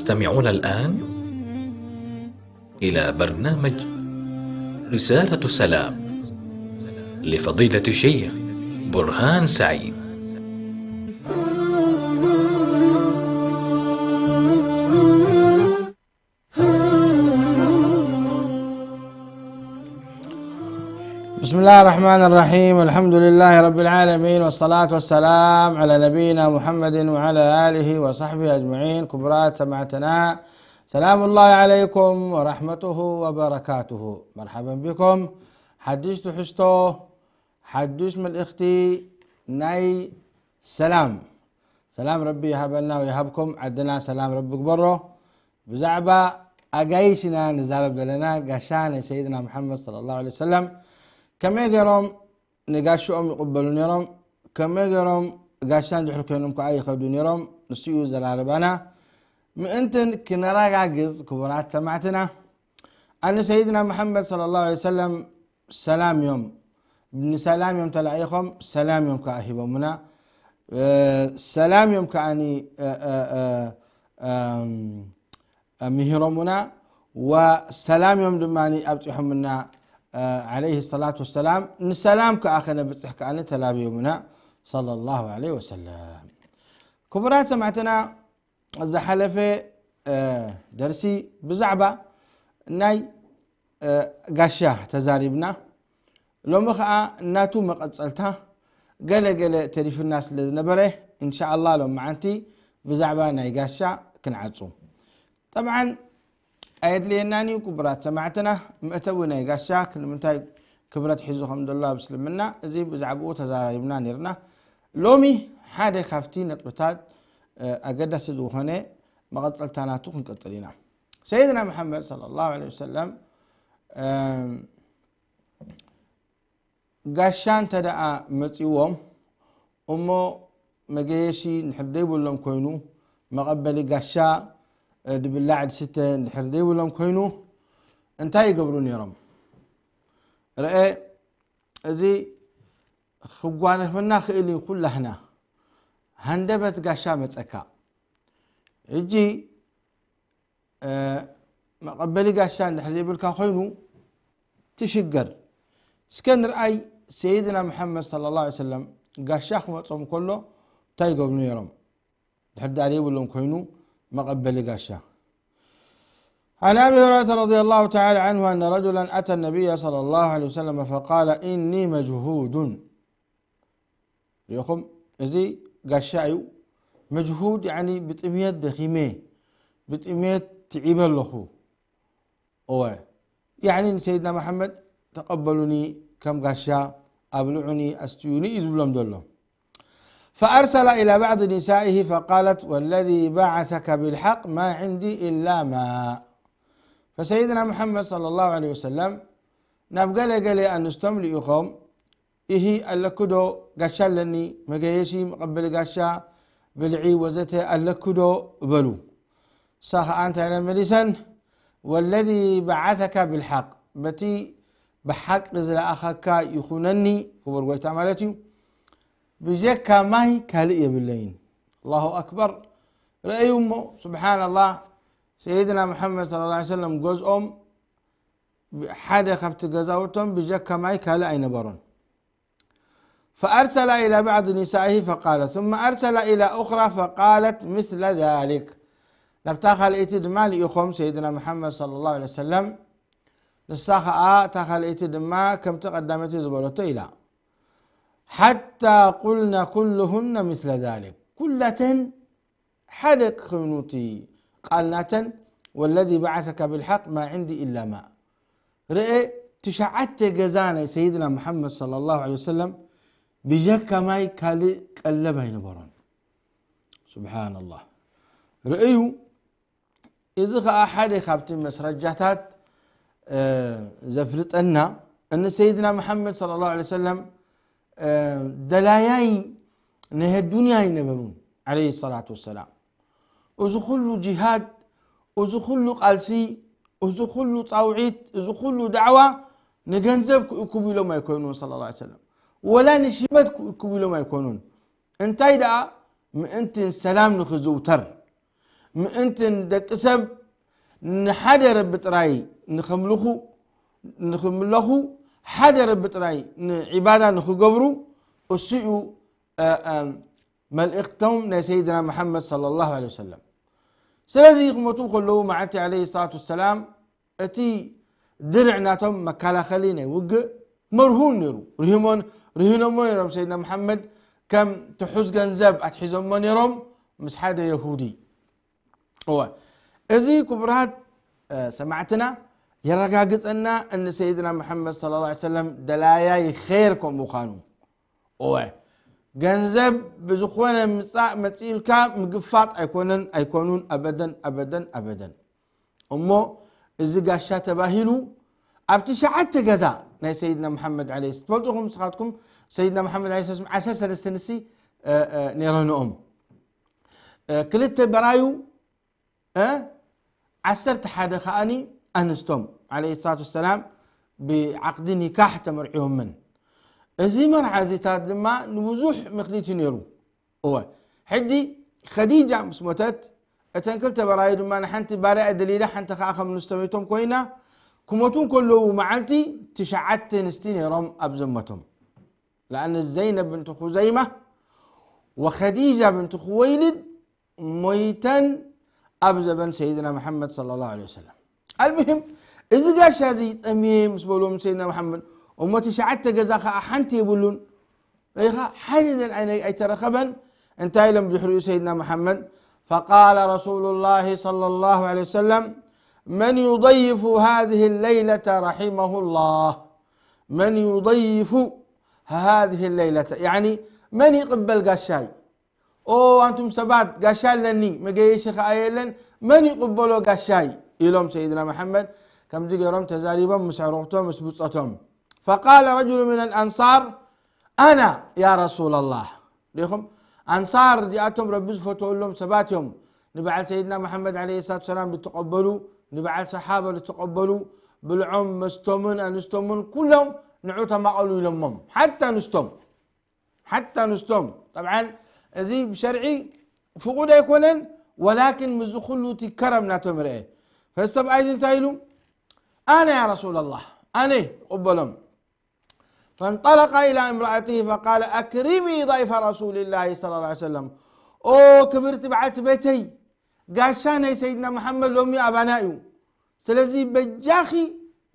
تستمعون الآن إلى برنامج رسالة سلام لفضيلة الشيخ برهان سعيد. بسم الله الرحمن الرحيم. الحمد لله رب العالمين، والصلاة والسلام على نبينا محمد وعلى آله وصحبه أجمعين. ክቡራት ሰማዕትና، سلام الله عليكم ورحمته وبركاته. مرحبا بكم. ሓድሽ ትሕዝቶ፣ ሓድሽ መልእኽቲ ናይ ሰላም። ሰላም ረቢ ይሃበና ወይሃብኩም። ዓድና ሰላም ረቢ ግበሮ። ብዛዕባ ኣጋይሽ ኢና ንዛረብ ዘለና፣ ጋሻ ናይ ሰይድና መሓመድ ሰለላሁ ዐለይሂ ወሰለም። ከመይ ገይሮም ንጋሽኦም ይቕበሉ ነይሮም? ከመይ ገይሮም ጋሻ እንድሕር ኮይኖም ከኣ ይኸዱ ነይሮም? ንሱ እዩ ዘራርባና። ምእንትን ክነረጋግጽ፣ ክቡራት ሰማዕትና፣ ኣነ ሰይድና መሓመድ ሰለላሁ ዐለይሂ ወሰለም ሰላም እዮም፣ ንሰላም እዮም ተላኢኾም፣ ሰላም እዮም ከኣ ሂቦምና። እ፣ ሰላም እዮም ከኣኒ፣ እ፣ እ፣ እ፣ እም፣ ምሂሮምና፣ ወሰላም እዮም ድማ ኣብፂሖምና፣ እ፣ ዐለይሂ ሰላቱ ወሰላም። ንሰላም ከኣ ከነብፅሕ ከኣኒ ተላብዮምና፣ ሰለላሁ ዐለይሂ ወሰለም። ክቡራት ሰማዕትና፣ ዝሓለፈ፣ እ፣ ደርሲ ብዛዕባ ናይ፣ እ፣ ጋሻ ተዛሪብና። ሎሚ ኸኣ ናቱ መቐጸልታ፣ ገለ ገለ ተሪፍና ስለ ዝነበረ፣ እንሻኣላህ ሎሚ መዓንቲ ብዛዕባ ናይ ጋሻ ክንዓጹ። ጠብዓን ኣየድልየናን እዩ፣ ክቡራት ሰማዕትና፣ መእተዊ ናይ ጋሻ ክንምንታይ ክብረት ሒዙ ከም ዘሎ ኣብ እስልምና፣ እዚ ብዛዕባኡ ተዛራሪብና ነይርና። ሎሚ ሓደ ካብቲ ነጥብታት፣ እ፣ ኣገዳሲ ዝኾነ መቐጸልታ ናቱ ክንቀጽል ኢና። ሰይድና መሓመድ ሰለላሁ ዐለይሂ ወሰለም፣ እም፣ ጋሻ እንተ ደኣ መጺዎም እሞ መገየሺ እንድሕር ደይብሎም ኮይኑ፣ መቐበሊ ጋሻ፣ እ፣ ድብላዕ ድስተ እንድሕር ደይብሎም ኮይኑ፣ እንታይ ይገብሩ ነይሮም? ርአ፣ እዚ ክጓነፈና ክእል እዩ ኩላህና። ሃንደበት ጋሻ መጸካ። ሕጂ፣ እ፣ መቐበሊ ጋሻ እንድሕር ዘይብልካ ኮይኑ፣ ትሽገር። እስከ ንርኣይ፣ ሰይድና መሓመድ ሰለላሁ ዐለይሂ ወሰለም ጋሻ ክመጾም ከሎ እንታይ ይገብሩ ነይሮም? ድሕር ደኣ ዘይብሎም ኮይኑ፣ መቐበሊ ጋሻ። عن أبي هريرة رضي الله تعالى عنه أن رجلا أتى النبي صلى الله عليه وسلم فقال: إني مجهود. ሪኢኹም፣ እዚ ጋሻ እዩ። መጅሁድ፣ ያዕኒ ብጥምየት ደኺመ፣ ብጥምየት ትዒበ ኣለኹ። እወ፣ ያዕኒ ንሰይድና መሓመድ ተቐበሉኒ፣ ከም ጋሻ ኣብልዑኒ፣ ኣስትዩኒ እዩ ዝብሎም ዘሎ። فأرسل إلى بعض نسائه فقالت: والذي بعثك بالحق ما عندي إلا ماء. فسيدنا محمد صلى الله عليه وسلم ናብ ገለ ገለ ኣንስቶም ልኢኾም፣ ኢሂ ኣለኪ ዶ ጋሻ ኣለኒ፣ መገየሺ፣ መቐበሊ ጋሻ፣ ብልዒ ወዘተ ኣለኪ ዶ በሉ። እሳ ኸኣ እንታይ ኢለን መሊሰን? والذي بعثك بالحق، በቲ ብሓቂ ዝለኣኸካ ይኹነኒ፣ ክቡር ጎይታ ማለት እዩ፣ ብጀካ ማይ ካልእ የብለይን። ኣላሁ ኣክበር። ረኣዩ እሞ፣ ስብሓንላህ፣ ሰይድና ሙሓመድ ሰለላሁ ዐለይሂ ወሰለም ገዝኦም ሓደ ካብቲ ገዛውቶም ብጀካ ማይ ካልእ ኣይነበሮን። فأرسل إلى بعض نسائه فقال ثم أرسل إلى أخرى فقالت مثل ذلك። ናብታ ካልኣይቲ ድማ ልኢኾም ሰይድና ሙሓመድ ሰለላሁ ዐለይሂ ወሰለም። ንሳ ኸኣ እታ ካልኣይቲ ድማ ከምቲ ቀዳመይቲ ዝበለቶ ኢላ። حتى قلن كلهن مثل ذلك። ኩላተን ሓደ ክኾኑ እቲ ቃል ናተን، والذي بعثك بالحق ما عندي إلا ماء. ርኤ፣ ትሽዓተ ገዛ ናይ ሰይድና ሙሓመድ ሰለላሁ ዐለይሂ ወሰለም ብጀካ ማይ ካልእ ቀለብ ኣይነበሮን። ሱብሓነላህ። ርእዩ፣ እዚ ኸኣ ሓደ ካብቲ መስረጃታት፣ እ፣ ዘፍልጠና፣ እኒ ሰይድና ሙሓመድ ሰለላሁ ዐለይሂ ወሰለም፣ እ፣ ደላያይ ናይ ዱንያ ኣይነበሩን፣ ዐለይሂ ሰላቱ ወሰላም። እዚ ኩሉ ጂሃድ፣ እዚ ኩሉ ቃልሲ፣ እዚ ኩሉ ጻውዒት፣ እዚ ኩሉ ዳዕዋ ንገንዘብ ክእክቡ ኢሎም ኣይኮኑን፣ ሰለላሁ ዐለይሂ ወሰለም። ወላ ንሽመት ክእክቡ ኢሎም ኣይኮኑን። እንታይ ደኣ፣ ምእንቲ ሰላም ንኽዝውተር፣ ምእንቲ ንደቂ ሰብ ንሓደ ረቢ ጥራይ ንኸምልኹ ንኽምለኹ፣ ሓደ ረቢ ጥራይ ንዒባዳ ንኽገብሩ፣ እሱ እዩ፣ እ፣ እ፣ መልእኽቶም ናይ ሰይድና መሓመድ ሰለላሁ ዐለይሂ ወሰለም። ስለዚ ክሞቱ ከለዉ መዓልቲ ዐለይሂ ሰላቱ ወሰላም እቲ ድርዕ ናቶም መከላኸሊ ናይ ውግእ መርሁን ነይሩ። ርሂሞን-፣ ርሂኖሞ ነይሮም ሰይድና መሓመድ ከም ትሑዝ ገንዘብ ኣትሒዞሞ ነይሮም ምስ ሓደ የሁዲ። እወ፣ እዚ ክቡራት፣ እ፣ ሰማዕትና የረጋግጸና እን ሰይድና መሓመድ ሰለላሁ ዐለይሂ ወሰለም ደላያይ ኸይር ከም ምዃኑ። እወ፣ ገንዘብ ብዝኾነ ምጻእ መጺእልካ ምግፋጥ ኣይኮነን፣ ኣይኮኑን፣ ኣበደን፣ ኣበደን፣ ኣበደን። እሞ እዚ ጋሻ ተባሂሉ ኣብ ትሽዓተ ገዛ ናይ ሰይድና መሓመድ ዐለይሂ፣ ትፈልጡ ኢኹም ንስኻትኩም፣ ሰይድና መሓመድ ዐለይሂ ሰላም ዓሰርተ ሰለስተ ንሲ፣ እ፣ እ፣ ነይረንኦም። እ፣ ክልተ በራዩ፣ እ፣ ዓሰርተ ሓደ ከኣኒ ኣንስቶም ዐለይሂ ሰላቱ ወሰላም ብዓቕዲ ኒካሕ ተመርዕዮምን። እዚ መርዓ እዚታት ድማ ንብዙሕ ምኽኒት እዩ ነይሩ። እወ፣ ሕጂ ኸዲጃ ምስ ሞተት፣ እተን ክልተ በራዩ ድማ ንሓንቲ ባርያ ደሊላ፣ ሓንቲ ኸኣ ከም ንስተመይቶም ኮይና፣ ክሞቱ እንከለዉ መዓልቲ ትሽዓተ ኣንስቲ ነይሮም ኣብ ዘመቶም። ለኣን ዘይነብ ብንት ኹዘይማ ወኸዲጃ ብንት ኹወይልድ ሞይተን ኣብ ዘበን ሰይድና መሓመድ ሰለላሁ ዐለይሂ ወሰለም። ኣልሙሂም፣ እዚ ጋሻ እዚ ጠምየ ምስ በልዎም ሰይድና መሓመድ፣ እሞ ትሽዓተ ገዛ ኸዓ ሓንቲ የብሉን፣ ኢኻ ሓደ ደን ኣይነ-፣ ኣይተረኸበን። እንታይ ኢሎም ድሕሪኡ ሰይድና መሓመድ؟ فقال رسول الله صلى الله عليه وسلم: من يضيف هذه الليلة رحمه الله. من يضيف هذه الليلة، يعني من يقبل ጋሻይ؟ ኦ፣ ኣንቱም ሰባት፣ ጋሻ ኣለኒ፣ መገየሺ ኸኣ የለን፣ መን ይቕበሎ ጋሻይ? ኢሎም ሰይድና መሓመድ ከምዚ ገይሮም ተዛሪቦም ምስ ዕሩኽቶም፣ ምስ ብጾቶም። فقال رجل من الأنصار: أنا يا رسول الله. ዲኹም ኣንሳር እዚኣቶም ረቢ ዝፈተወሎም ሰባት እዮም። ንበዓል ሰይድና መሓመድ ዐለይሂ ሰላቱ ሰላም ዝተቐበሉ፣ ንበዓል ሰሓባ ዝተቐበሉ፣ ብልዖም፣ መስቶምን ኣንስቶምን ኩሎም ንዑ ተማቐሉ ኢሎሞም። ሓታ ኣንስቶም፣ ሓታ ኣንስቶም። ጠብዓን እዚ ብሸርዒ ፍቑድ ኣይኮነን፣ ወላኪን ምስዚ ኩሉ እቲ ከረም ናቶም ርአ። ፈዚ ሰብኣይ እዚ እንታይ ኢሉ? ኣነ ያ ረሱላላህ፣ ኣነ ይቕበሎም። فانطلق إلى امرأته فقال: أكرمي ضيف رسول الله صلى الله عليه وسلم. ኦ ክብርቲ በዓልቲ ቤተይ፣ ጋሻ ናይ ሰይድና መሓመድ ሎሚ ኣባና እዩ። ስለዚ በጃኺ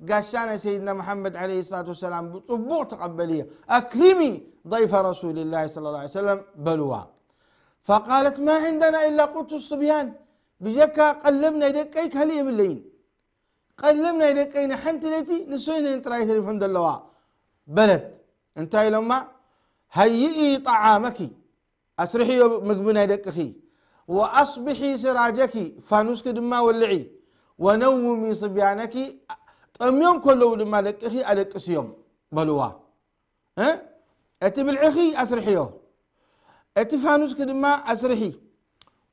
ጋሻ ናይ ሰይድና መሓመድ ዐለይሂ ሰላቱ ወሰላም ብጽቡቕ ተቐበልዮ። أكرمي ضيف رسول الله صلى الله عليه وسلم በልዋ። فقالت: ما عندنا إلا قوت الصبيان. ብጀካ ቀለብ ናይ ደቀይ ካልእ የብለይን። ቀለብ ናይ ደቀይ ንሓንቲ ለይቲ ንሶይነን ጥራይ ተሪፈን ዘለዋ በለት። እንታይ ኢሎማ? هيئي طعامك፣ ኣስርሕዮ ምግቢ ናይ ደቅኺ፣ وأصبحي سراجك፣ ፋኑስኪ ድማ ወልዒ፣ ونومي صبيانك، ጠምዮም ከለዉ ድማ ደቅኺ ኣደቅስዮም በልዋ። እ? እቲ ብልዕኺ ኣስርሕዮ፣ እቲ ፋኑስኪ ድማ ኣስርሒ፣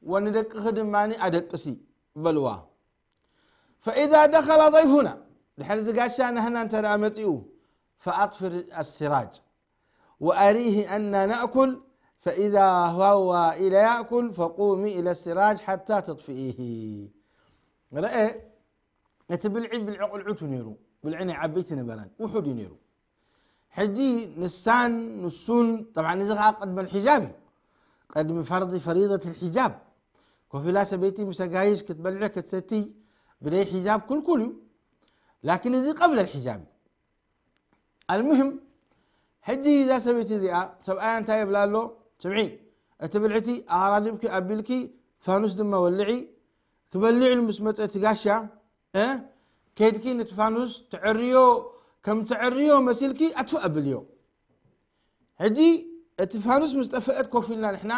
ወንደቅኺ ድማ ኣደቅሲ በልዋ። فإذا دخل ضيفنا، ድሕሪ እዚ ጋሻ ናህና እንተ ደኣ መጺኡ፣ فأطفئ السراج وأريه أنا نأكل، فإذا هوى إلى يأكل فقومي إلى السراج حتى تطفئيه. ረአ፣ እቲ ብልዒ ብልዒ ቆልዑቱ ነይሩ፣ ብልዒ ናይ ዓበይቲ ነበረን፣ ውሑድ እዩ ነይሩ። ሕጂ ንሳን ንሱን፣ ጠብዓን እዚ ኸዓ ቅድመ ልሒጃብ እዩ፣ ቅድሚ ፈርዲ ፈሪደት ልሒጃብ። ኮፍ ኢላ ሰበይቲ ምስ ኣጋይሽ ክትበልዕ ክትሰቲ ብደይ ሒጃብ ክልኩል እዩ። ላኪን እዚ ቀብለ ልሒጃብ እዩ። ኣልሙሂም፣ ሕጂ እዛ ሰበይቲ እዚኣ ሰብኣያ እንታይ የብላ ኣሎ? ስምዒ፣ እቲ ብልዕቲ ኣቐራሪብኪ ኣቢልኪ ፋኑስ ድማ ወልዒ። ክበልዕ ኢሉ ምስ መጸ እቲ ጋሻ፣ እ፣ ከይድኪ ነቲ ፋኑስ ትዕርዮ፣ ከም ትዕርዮ መሲልኪ ኣጥፍእ ኣብልዮ። ሕጂ እቲ ፋኑስ ምስ ጠፍአት ኮፍ ኢልና ንሕና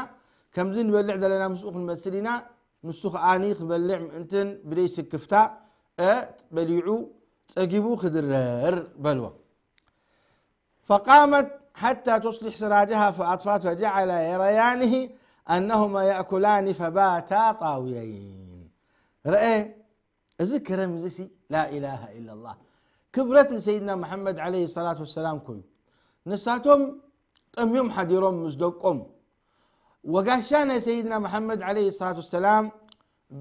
ከምዚ ንበልዕ ዘለና ምስኡ ክንመስል ኢና። ንሱ ከኣኒ ክበልዕ ምእንትን ብደይ ስክፍታ፣ እ፣ በሊዑ ጸጊቡ ክድረር በልዎ። فقامت حتى تصلح سراجها فأطفأت فجعل يريانه أنهما يأكلان فباتا طاويين. ረአ፣ እዚ ከረም እዚ ሲ ላኢላሃ ኢላላህ፣ ክብረት ንሰይድና መሓመድ ዐለይሂ ሰላቱ ወሰላም ኮይኑ። ንሳቶም ጠምዮም ሓዲሮም ምስ ደቆም፣ ወጋሻ ናይ ሰይድና መሓመድ ዐለይሂ ሰላቱ ወሰላም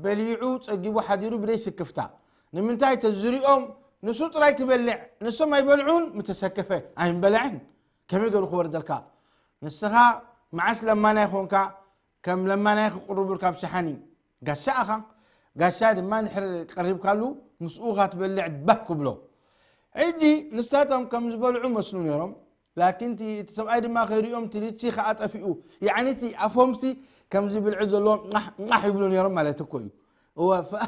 በሊዑ ጸጊቡ ሓዲሩ ብደይ ስክፍታ። ንምንታይ ተዝሪኦም ንሱ ጥራይ ክበልዕ፣ ንሶም ኣይበልዑን፣ ምተሰከፈ ኣይምበልዕን። ከመይ ገይሩ ክወርደልካ? ንስኻ መዓስ ለማናይ ኾንካ? ከም ለማናይ ክቕርቡልካ ኣብ ሸሓኒ ጋሻ ኣኻ። ጋሻ ድማ ንድሕር ቀሪብካሉ ምስኡ ኻትበልዕ ባህ ክብሎ። ሕጂ ንሳቶም ከም ዝበልዑ መስሉ ነይሮም። ላኪን እቲ እቲ ሰብኣይ ድማ ከይሪኦም እቲ ልቺ ኸኣ ጠፊኡ። ያዕኒ እቲ ኣፎምሲ ከምዚ ብልዒ ዘለዎ ቃሕ ቃሕ ይብሉ ነይሮም ማለት እኮ እዩ። እወ፣ ፈ-፣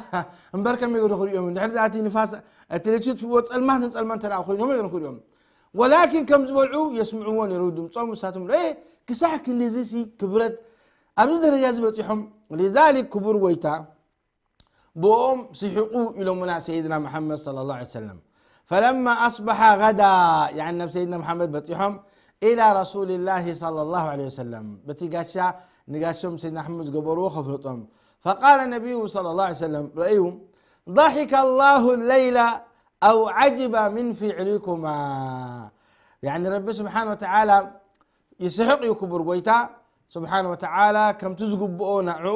እምበር ከመይ ገይሩ ክሪኦም? እንድሕር ዝኣቲ ንፋስ፣ እቲ ልቺ ትፍዎ ጸልማት ንጸልማት እንተ ደኣ ኮይኖም እዮም ክሪኦም። ወላኪን ከም ዝበልዑ የስምዕዎ ነይሩ ድምጾም። ንሳቶም እ፣ ክሳዕ ክንድዚ ሲ ክብረት ኣብዚ ደረጃ እዚ በጺሖም። لذلك ክቡር ጎይታ ብኦም ስሒቑ ኢሎምና ሰይድና መሓመድ صلى الله عليه وسلم. فلما أصبح غدا، يعني ናብ ሰይድና መሓመድ በጺሖም إلى رسول الله صلى الله عليه وسلم። በቲ ጋሻ ንጋሾም ሰይድና መሓመድ ዝገበርዎ ከፍልጦም። فقال النبي صلى الله عليه وسلم، ረእዩ، ضحك الله الليلة أو عجب من فعلكما. يعني ረቢ ስብሓን ወተዓላ ይስሕቕ እዩ ክቡር ጎይታ ስብሓን ወተዓላ ከምቲ ዝግብኦ ንዕኡ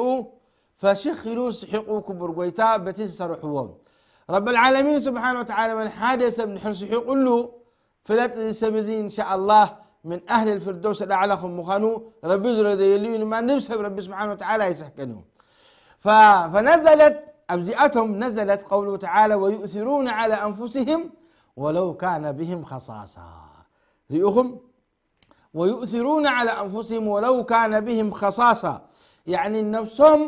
ፈሽኽ ኢሉ ስሒቑ ክቡር ጎይታ በቲ ዝሰርሕዎ። ረብ ልዓለሚን ስብሓን ወተዓላ መን ሓደ ሰብ ድሕር ስሒቑሉ ፍለጥ፣ እዚ ሰብ እዚ እንሻ ኣላህ ምን ኣህል ልፍርደውስ ልኣዕላ ከም ምዃኑ ረቢ ዝረደየሉ እዩ። ንማንም ሰብ ረቢ ስብሓን ወተዓላ ኣይስሕቅን እዩ። ፈ-፣ ፈነዘለት፣ ኣብዚኣቶም ነዘለት ቀውሉ ተዓላ ወዩእሲሩነ ዓላ ኣንፉሲህም ወለው ካነ ብህም ኸሳሳ። ሪኡኹም? ويؤثرون على أنفسهم ولو كان بهم خصاصة، يعني ነብሶም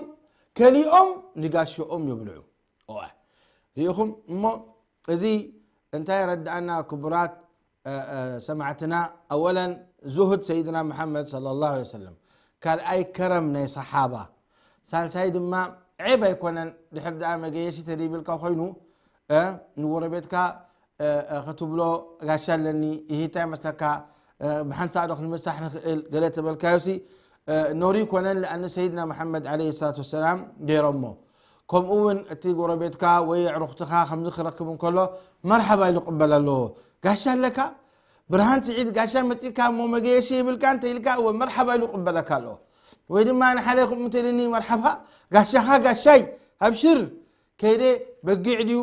ከሊኦም ንጋሽኦም የብልዑ። እዋ፣ ሪኢኹም እሞ እዚ እንታይ የረድኣና ክቡራት፣ እ፣ እ፣ ሰማዕትና? ኣወለን ዙህድ ሰይድና መሓመድ ሰለላሁ ዐለይሂ ወሰለም፣ ካልኣይ ከረም ናይ ሰሓባ፣ ሳልሳይ ድማ ዔብ ኣይኮነን ድሕር ደኣ መገየሺ ተደይብልካ ኮይኑ፣ እ፣ ንጎረቤትካ እ፣ እ፣ ክትብሎ ጋሻ ኣለኒ፣ ይሂ እንታይ መስለካ፣ እ፣ ብሓንሳእ ዶ ክንምሳሕ ንኽእል ገለ ተበልካዮሲ፣ እ፣ ኖሪ ይኮነን። ለኣነ ሰይድና መሓመድ ዓለይሂ ሰላቱ ወሰላም ገይሮሞ። ከምኡ እውን እቲ ጎረቤትካ ወይ ኣዕሩኽትኻ ከምዚ ክረክብ እንከሎ መርሓባ ኢሉ ቅበል ኣለዎ። ጋሻ ኣለካ፣ ብርሃን ስዒድ ጋሻ መጺእካ እሞ መገየሺ ይብልካ እንተ ኢልካ እወ መርሓባ ኢሉ ቅበለካ ኣለዎ። ወይ ድማ ንሓደ ከምኡ እንተ ኢልኒ መርሓባ ጋሻኻ ጋሻይ ኣብሽር ከይደ በጊዕ ድዩ፣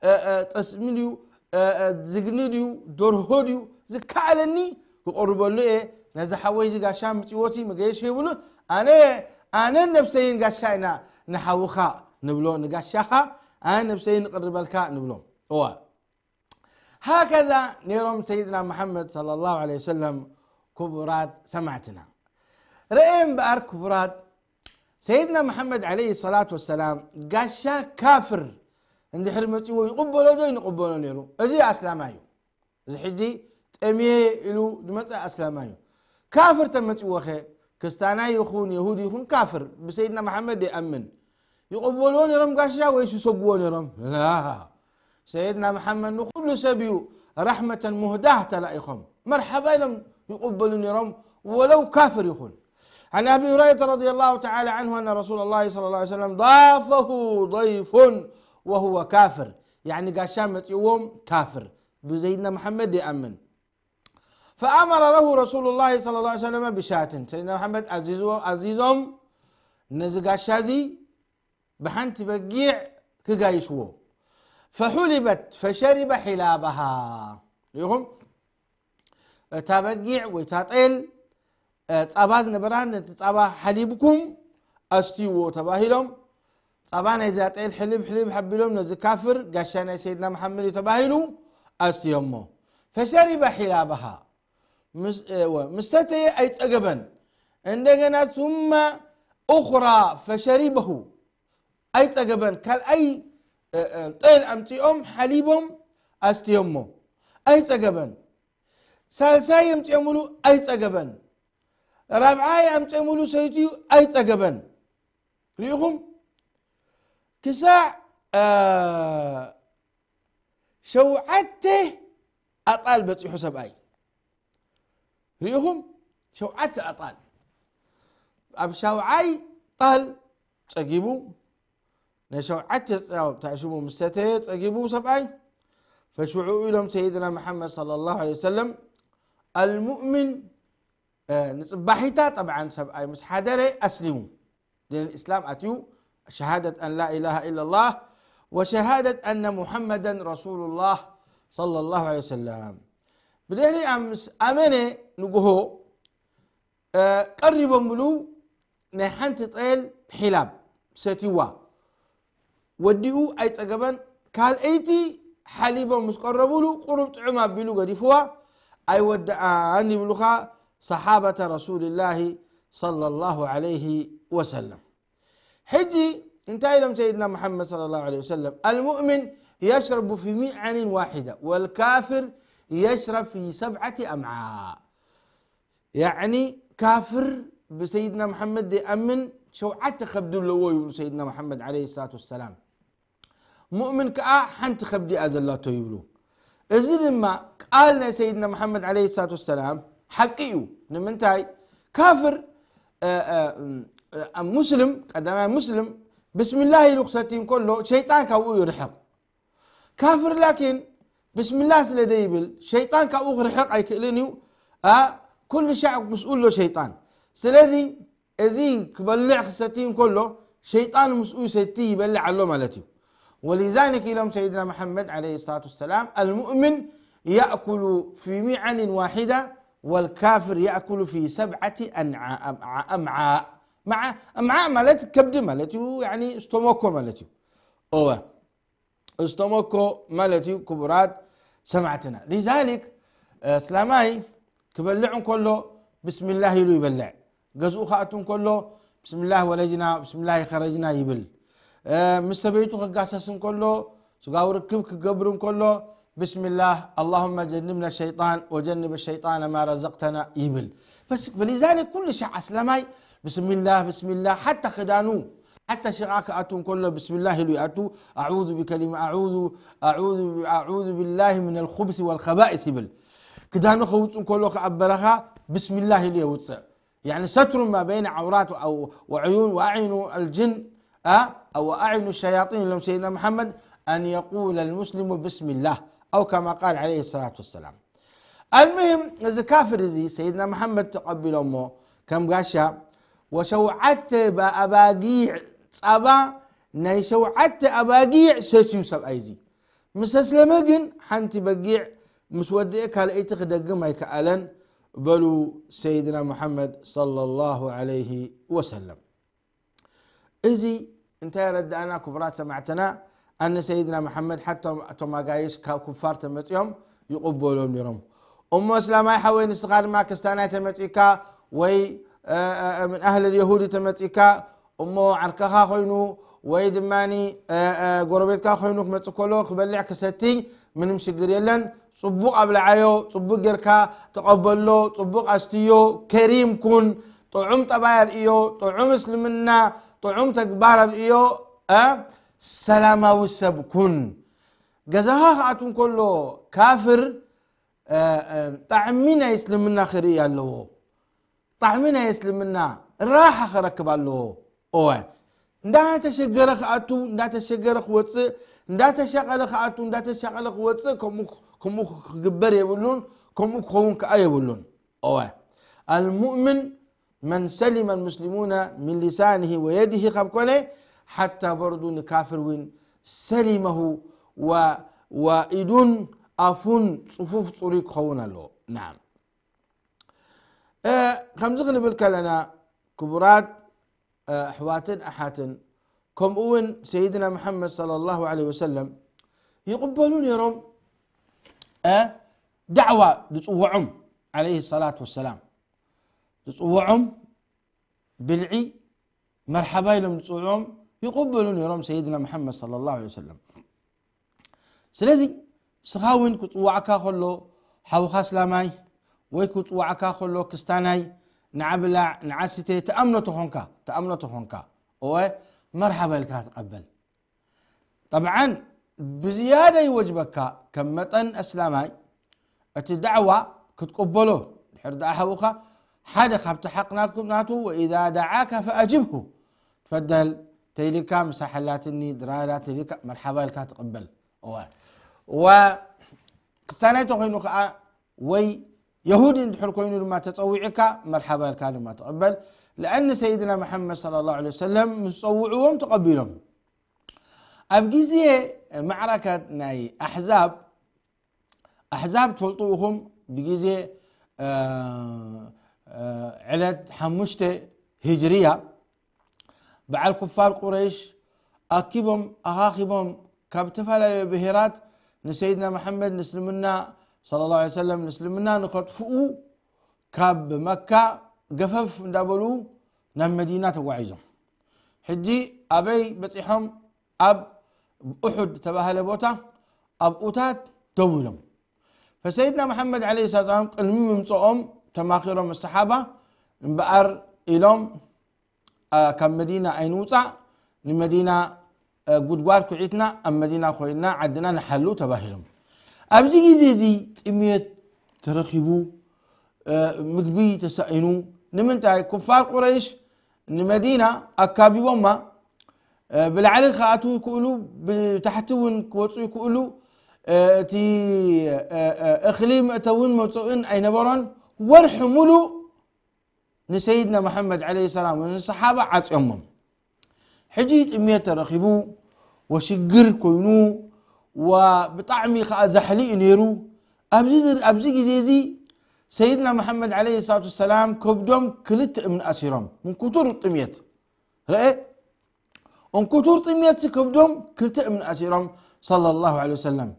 እ፣ እ፣ ጠስሚ ድዩ፣ እ፣ እ፣ ዝግኒ ድዩ፣ ደርሆ ድዩ፣ ዝከኣለኒ ክቐርበሉ እየ። ነዚ ሓወይ እዚ ጋሻ ምጽወቲ መገየሽ የብሉን። ኣነ፣ ኣነን ነብሰይን ጋሻ ኢና ንሓውኻ ንብሎ፣ ንጋሻኻ ኣነ ነብሰይን ንቕርበልካ ንብሎ። እዋ። ሃከዛ ነይሮም ሰይድና መሓመድ ሰለላሁ ዐለይሂ ወሰለም ክቡራት ሰማዕትና። ረኤ እምበኣር ክቡራት ሰይድና መሓመድ ዓለይሂ ሰላቱ ወሰላም ጋሻ ካፍር እንድሕር መጺዎ ይቕበሎ ዶ ይንቕበሎ ነይሩ? እዚ ኣስላማይ እዩ። እዚ ሕጂ ጠምየ ኢሉ ዝመጸ ኣስላማይ እዩ። ካፍር ተመጺዎኸ? ክስታናይ ይኹን የሁድ ይኹን ካፍር ብሰይድና መሓመድ ይኣምን። ይቕበልዎ ነይሮም ጋሻ ወይስ ይሰግዎ ነይሮም? ላ። ሰይድና መሓመድ ንኹሉ ሰብ እዩ ራሕመተን ሙህዳህ ተላኢኾም። መርሓባ ኢሎም ይቕበሉ ነይሮም ወለው ካፍር ይኹን። عن أبي هريرة رضي الله تعالى عنه أن رسول الله صلى الله عليه وسلم ضافه ضيف وهو كافر، يعني ጋሻ መጺዎም ካፍር ብሰይድና መሓመድ ይኣምን። فأمر له رسول الله صلى الله عليه وسلم بشاة، ሰይድና መሓመድ ኣዚዝዎ-፣ ኣዚዞም ነዚ ጋሻ እዚ ብሓንቲ በጊዕ ክጋይሽዎ። فحلبت فشرب حلابها። ሪኢኹም? እታ በጊዕ ወይ እታ ጤል፣ እ፣ ጻባ ዝነበራ ነቲ ጻባ ሓሊብኩም ኣስትይዎ ተባሂሎም። ጻባ ናይዛ ጤል ሕልብ ሕልብ ሓቢሎም ነዚ ካፍር ጋሻ ናይ ሰይድና መሓመድ እዩ ተባሂሉ ኣስትዮሞ። فشرب حلابها። ምስ፣ እወ፣ ምስ ሰተየ ኣይጸገበን። እንደገና ثم أخرى فشربه ኣይጸገበን። ካልኣይ፣ እ፣ እ፣ ጤል ኣምጺኦም ሓሊቦም ኣስትዮሞ። ኣይጸገበን። ሳልሳይ ኣምጺኦምሉ ኣይጸገበን። ራብዓይ ኣምጺኦምሉ ሰይትዩ ኣይጸገበን። ሪኢኹም? ክሳዕ፣ እ፣ ሸውዓተ ኣጣል በጺሑ ሰብኣይ። ሪኢኹም? ሸውዓተ ኣጣል። ኣብ ሻውዓይ ጣል ጸጊቡ፣ ናይ ሸውዓተ ጣል ታሽሙ ምስ ሰተየ ጸጊቡ ሰብኣይ። ፈሽዑ ኢሎም ሰይድና መሓመድ ሰለላሁ ዐለይሂ ወሰለም፣ ኣልሙእሚን፣ እ፣ ንጽባሒታ ጠብዓን ሰብኣይ ምስ ሓደረ ኣስሊሙ። ዲን እስላም ኣትዩ شهادة أن لا إله إلا الله وشهادة أن محمدا رسول الله صلى الله عليه وسلم. ብድሕሪ ኣምስ ኣመነ ንግሆ ቀሪቦም ብሉ ናይ ሓንቲ ጤል ሒላብ ሰቲዋ። ወዲኡ ኣይጸገበን። ካልኣይቲ ሓሊቦም ምስ ቀረቡሉ ቁሩብ ጥዑም ኣቢሉ ገዲፍዋ። ኣይወደኣን ይብሉኻ ሰሓበተ ረሱልላሂ ሰለላሁ ዐለይሂ ወሰለም። ሕጂ እንታይ ኢሎም ሰይድና መሓመድ ሰለላሁ ዐለይሂ ወሰለም? المؤمن يشرب في مععن واحدة والكافر يشرب في سبعة أمعاء። ያዕኒ ካፍር ብሰይድና መሓመድ ዘይኣምን ሸውዓተ ከብዲ ኣለዎ ይብሉ ሰይድና መሓመድ ዐለይሂ ሰላቱ ወሰላም። ሙእምን ከኣ ሓንቲ ከብዲ እያ ዘላቶ ይብሉ። እዚ ድማ ቃል ናይ ሰይድና መሓመድ ዐለይሂ ሰላቱ ወሰላም ሓቂ እዩ። ንምንታይ? ካፍር፣ እ፣ እ፣ እ፣ ሙስልም፣ ቀዳማይ ሙስልም ብስሚላህ ኢሉ ክሰቲ እንከሎ ሸይጣን ካብኡ ይርሕቕ። ካፍር ላኪን ብስሚላህ ስለ ዘይብል ሸይጣን ካብኡ ክርሕቕ ኣይክእልን እዩ። ኣ፣ ኩሉ ሻዕ ምስኡ ኣሎ ሸይጣን። ስለዚ እዚ ክበልዕ ክሰቲ እንከሎ ሸይጣን ምስኡ ይሰቲ ይበልዕ ኣሎ ማለት እዩ። ولذلك ኢሎም ሰይድና መሓመድ ዐለይሂ ሰላቱ ወሰላም المؤمن يأكل في مععن واحدة والكافر يأكل في سبعة أنعاء أمعاء أمعاء ማለት ከብዲ ማለት እዩ። ያኒ ስቶሞኮ ማለት እዩ። እወ። እስተሞኮ ማለት እዩ። ክቡራት ሰማዕትና ሊዛሊክ እስላማይ ክበልዕ እንከሎ ብስሚላህ ኢሉ ይበልዕ። ገዝኡ ክኣቱ እንከሎ ብስሚላህ ወለጅና ብስሚላህ ኸረጅና ይብል። ምስ ሰበይቱ ክጋሰስ እንከሎ ስጋዊ ርክብ ክገብር እንከሎ ብስሚላህ اللهم جنبنا الشيطان وجنب الشيطان ما رزقتنا ይብል። በስ ብሊዛሊክ ኩሉ ሻዕ ኣስላማይ ብስሚላህ ብስሚላህ ሓታ ክዳኑ ሓታ ሽቓ ክኣቱ እንከሎ ብስሚላህ ኢሉ ይኣቱ። ኣዑዙ ቢከሊማ ኣዑዙ ኣዑዙ ኣዑዙ ቢላሂ ሚነል ኹብሲ ወል ኸባኢስ ይብል። ክዳኑ ከውፅእ እንከሎ ከኣ በረኻ ብስሚላህ ኢሉ የውፅእ። ያኒ ሰትሩ ማ በይነ ዐውራት ወዕዩን ወኣዕዩኑ ኣልጅን ወኣዕዩኑ ሸያጢን ኢሎም ሰይድና መሓመድ ኣን የቁለ ልሙስሊሙ ብስሚላህ ኣው ከማ ቃል ዐለይሂ ሰላቱ ወሰላም። ኣልሙሂም እዚ ካፍር እዚ ሰይድና መሓመድ ተቐቢሎሞ ከም ጋሻ ወሸውዓተ ኣባጊዕ ጻባ ናይ ሸውዓተ ኣባጊዕ ሰትዩ ሰብኣይ እዚ ምስ ኣስለመ ግን ሓንቲ በጊዕ ምስ ወድኤ ካልኣይቲ ክደግም ኣይከኣለን በሉ ሰይድና ሙሓመድ ሰለላሁ ዐለይሂ ወሰለም። እዚ እንታይ የረድኣና ክቡራት ሰማዕትና? ኣነ ሰይድና መሓመድ ሓታ እቶም ኣጋይሽ ካብ ኩፋር ተመፂኦም ይቕበሎም ነይሮም። እሞ እስላማይ ሓወይ ንስኻ ድማ ክስታናይ ተመፂካ ወይ ምን ኣህል የሁዲ ተመፂካ እሞ ዓርከኻ ኮይኑ ወይ ድማ ጎረቤትካ ኮይኑ ክመፅእ ከሎ ክበልዕ ክሰቲ ምንም ሽግር የለን። ፅቡቕ ኣብልዓዮ፣ ፅቡቕ ጌርካ ተቐበሎ፣ ፅቡቕ ኣስትዮ፣ ከሪም ኩን፣ ጥዑም ጠባይ ኣርእዮ፣ ጥዑም እስልምና፣ ጥዑም ተግባር ኣርእዮ፣ እ፣ ሰላማዊ ሰብ ኩን። ገዛኻ ክኣቱ እንከሎ ካፍር፣ እ፣ እ፣ ጣዕሚ ናይ እስልምና ክርኢ ኣለዎ። ጣዕሚ ናይ እስልምና ራሓ ክረክብ ኣለዎ። እወ፣ እንዳተሸገረ ክኣቱ፣ እንዳተሸገረ ክወፅእ፣ እንዳተሻቐለ ክኣቱ፣ እንዳተሻቐለ ክወፅእ፣ ከምኡ፣ ከምኡ ክግበር የብሉን፣ ከምኡ ክኸውን ከኣ የብሉን። እወ፣ ኣልሙእምን መን ሰሊመ ልሙስሊሙነ ሚን ሊሳኒሂ ወየዲሂ ካብ ኮነ፣ ሓታ በርዱ ንካፍር እውን ሰሊመሁ ወ-፣ ወኢዱን ኣፉን ፅፉፍ ፅሩይ ክኸውን ኣለዎ። ናም። እ፣ ከምዚ ክንብል ከለና ክቡራት፣ እ፣ ኣሕዋትን ኣሓትን ከምኡ እውን ሰይድና መሓመድ ሰለላሁ ዐለይሂ ወሰለም ይቕበሉ ነይሮም። እ፣ ዳዕዋ ዝፅውዖም ዐለይሂ ሰላቱ ወሰላም ዝፅውዖም ብልዒ መርሓባ ኢሎም ዝፅውዖም ይቕበሉ ነይሮም ሰይድና መሓመድ ሰለላሁ ዐለይሂ ወሰለም። ስለዚ ስኻ እውን ክፅዋዕካ ከሎ ሓውኻ እስላማይ ወይ ክፅዋዕካ ከሎ ክስታናይ ንዓ ብላዕ ንዓ ስተ ተኣምኖ ተኾንካ ተኣምኖ ተኾንካ እወ መርሓባ ኢልካ ትቐበል። ጠብዓን ብዝያዳ ይወጅበካ ከም መጠን እስላማይ እቲ ዳዕዋ ክትቅበሎ ድሕር ደኣ ሓውኻ ሓደ ካብቲ ሓቕ ናቱ ናቱ ወኢዛ ደዓካ ፈኣጅብሁ ትፈደል ተይልካ ምሳሐላትኒ ድራላ ተይልካ መርሓባ ኢልካ ትቕበል። እዋ እዋ ክስታናይ ተኾይኑ ከዓ ወይ የሁዲ እንድሕር ኮይኑ ድማ ተፀዊዕካ መርሓባ ኢልካ ድማ ትቕበል። لأن سيدنا محمد صلى الله عليه وسلم ምስ ጸውዕዎም ተቐቢሎም። ኣብ ግዜ ማዕረከት ናይ ኣሕዛብ፣ ኣሕዛብ ትፈልጡ ኢኹም፣ ብግዜ፣ እ፣ እ፣ ዕለት ሓሙሽተ ሂጅርያ በዓል ኩፋር ቁረይሽ ኣኪቦም፣ ኣኻኺቦም፣ ካብ ዝተፈላለዩ ብሄራት ንሰይድና መሓመድ ንእስልምና፣ ሰለላሁ ዐለይሂ ወሰለም፣ ንእስልምና ንኸጥፍኡ ካብ መካ ገፈፍ እንዳበሉ ናብ መዲና ተጓዒዞም። ሕጂ ኣበይ በጺሖም? ኣብ ኡሑድ ዝተባህለ ቦታ ኣብኡታት ደው ኢሎም። ፈሰይድና መሓመድ ዓለይሂ ሰላም ቅድሚ ምምፅኦም ተማኺሮም ምስ ሰሓባ እምበኣር ኢሎም፣ አ፣ ካብ መዲና ኣይንውፃእ፣ ንመዲና፣ አ፣ ጉድጓድ ኩዒትና ኣብ መዲና ኮይንና ዓድና ንሓሉ ተባሂሎም። ኣብዚ ግዜ እዚ ጥምየት ተረኺቡ፣ አ፣ ምግቢ ተሳኢኑ። ንምንታይ? ኩፋር ቁረይሽ ንመዲና ኣካቢቦማ፣ አ፣ ብላዕሊ ክኣትዉ ይክእሉ፣ ብታሕቲ እውን ክወፁ ይክእሉ። አ፣ እቲ፣ አ፣ አ፣ እኽሊ መእተውን መውፅእን ኣይነበሮን። ወርሒ ሙሉእ ንሰይድና መሓመድ ዓለይሂ ሰላም ንሰሓባ ዓፅዮሞም። ሕጂ ጥምየት ተረኺቡ ወሽግር ኮይኑ ወብጣዕሚ ከዓ ዛሕሊ እዩ ነይሩ። ኣብዚ፣ ኣብዚ ግዜ እዚ ሰይድና መሓመድ ዓለይሂ ሰላቱ ወሰላም ከብዶም ክልተ እምኒ ኣሲሮም። ምን ኩቱር ጥምየት። ረአ? እንኩቱር ጥምየት ሲ ከብዶም ክልተ እምኒ ኣሲሮም፣ ሰለላሁ ዐለይሂ ወሰለም።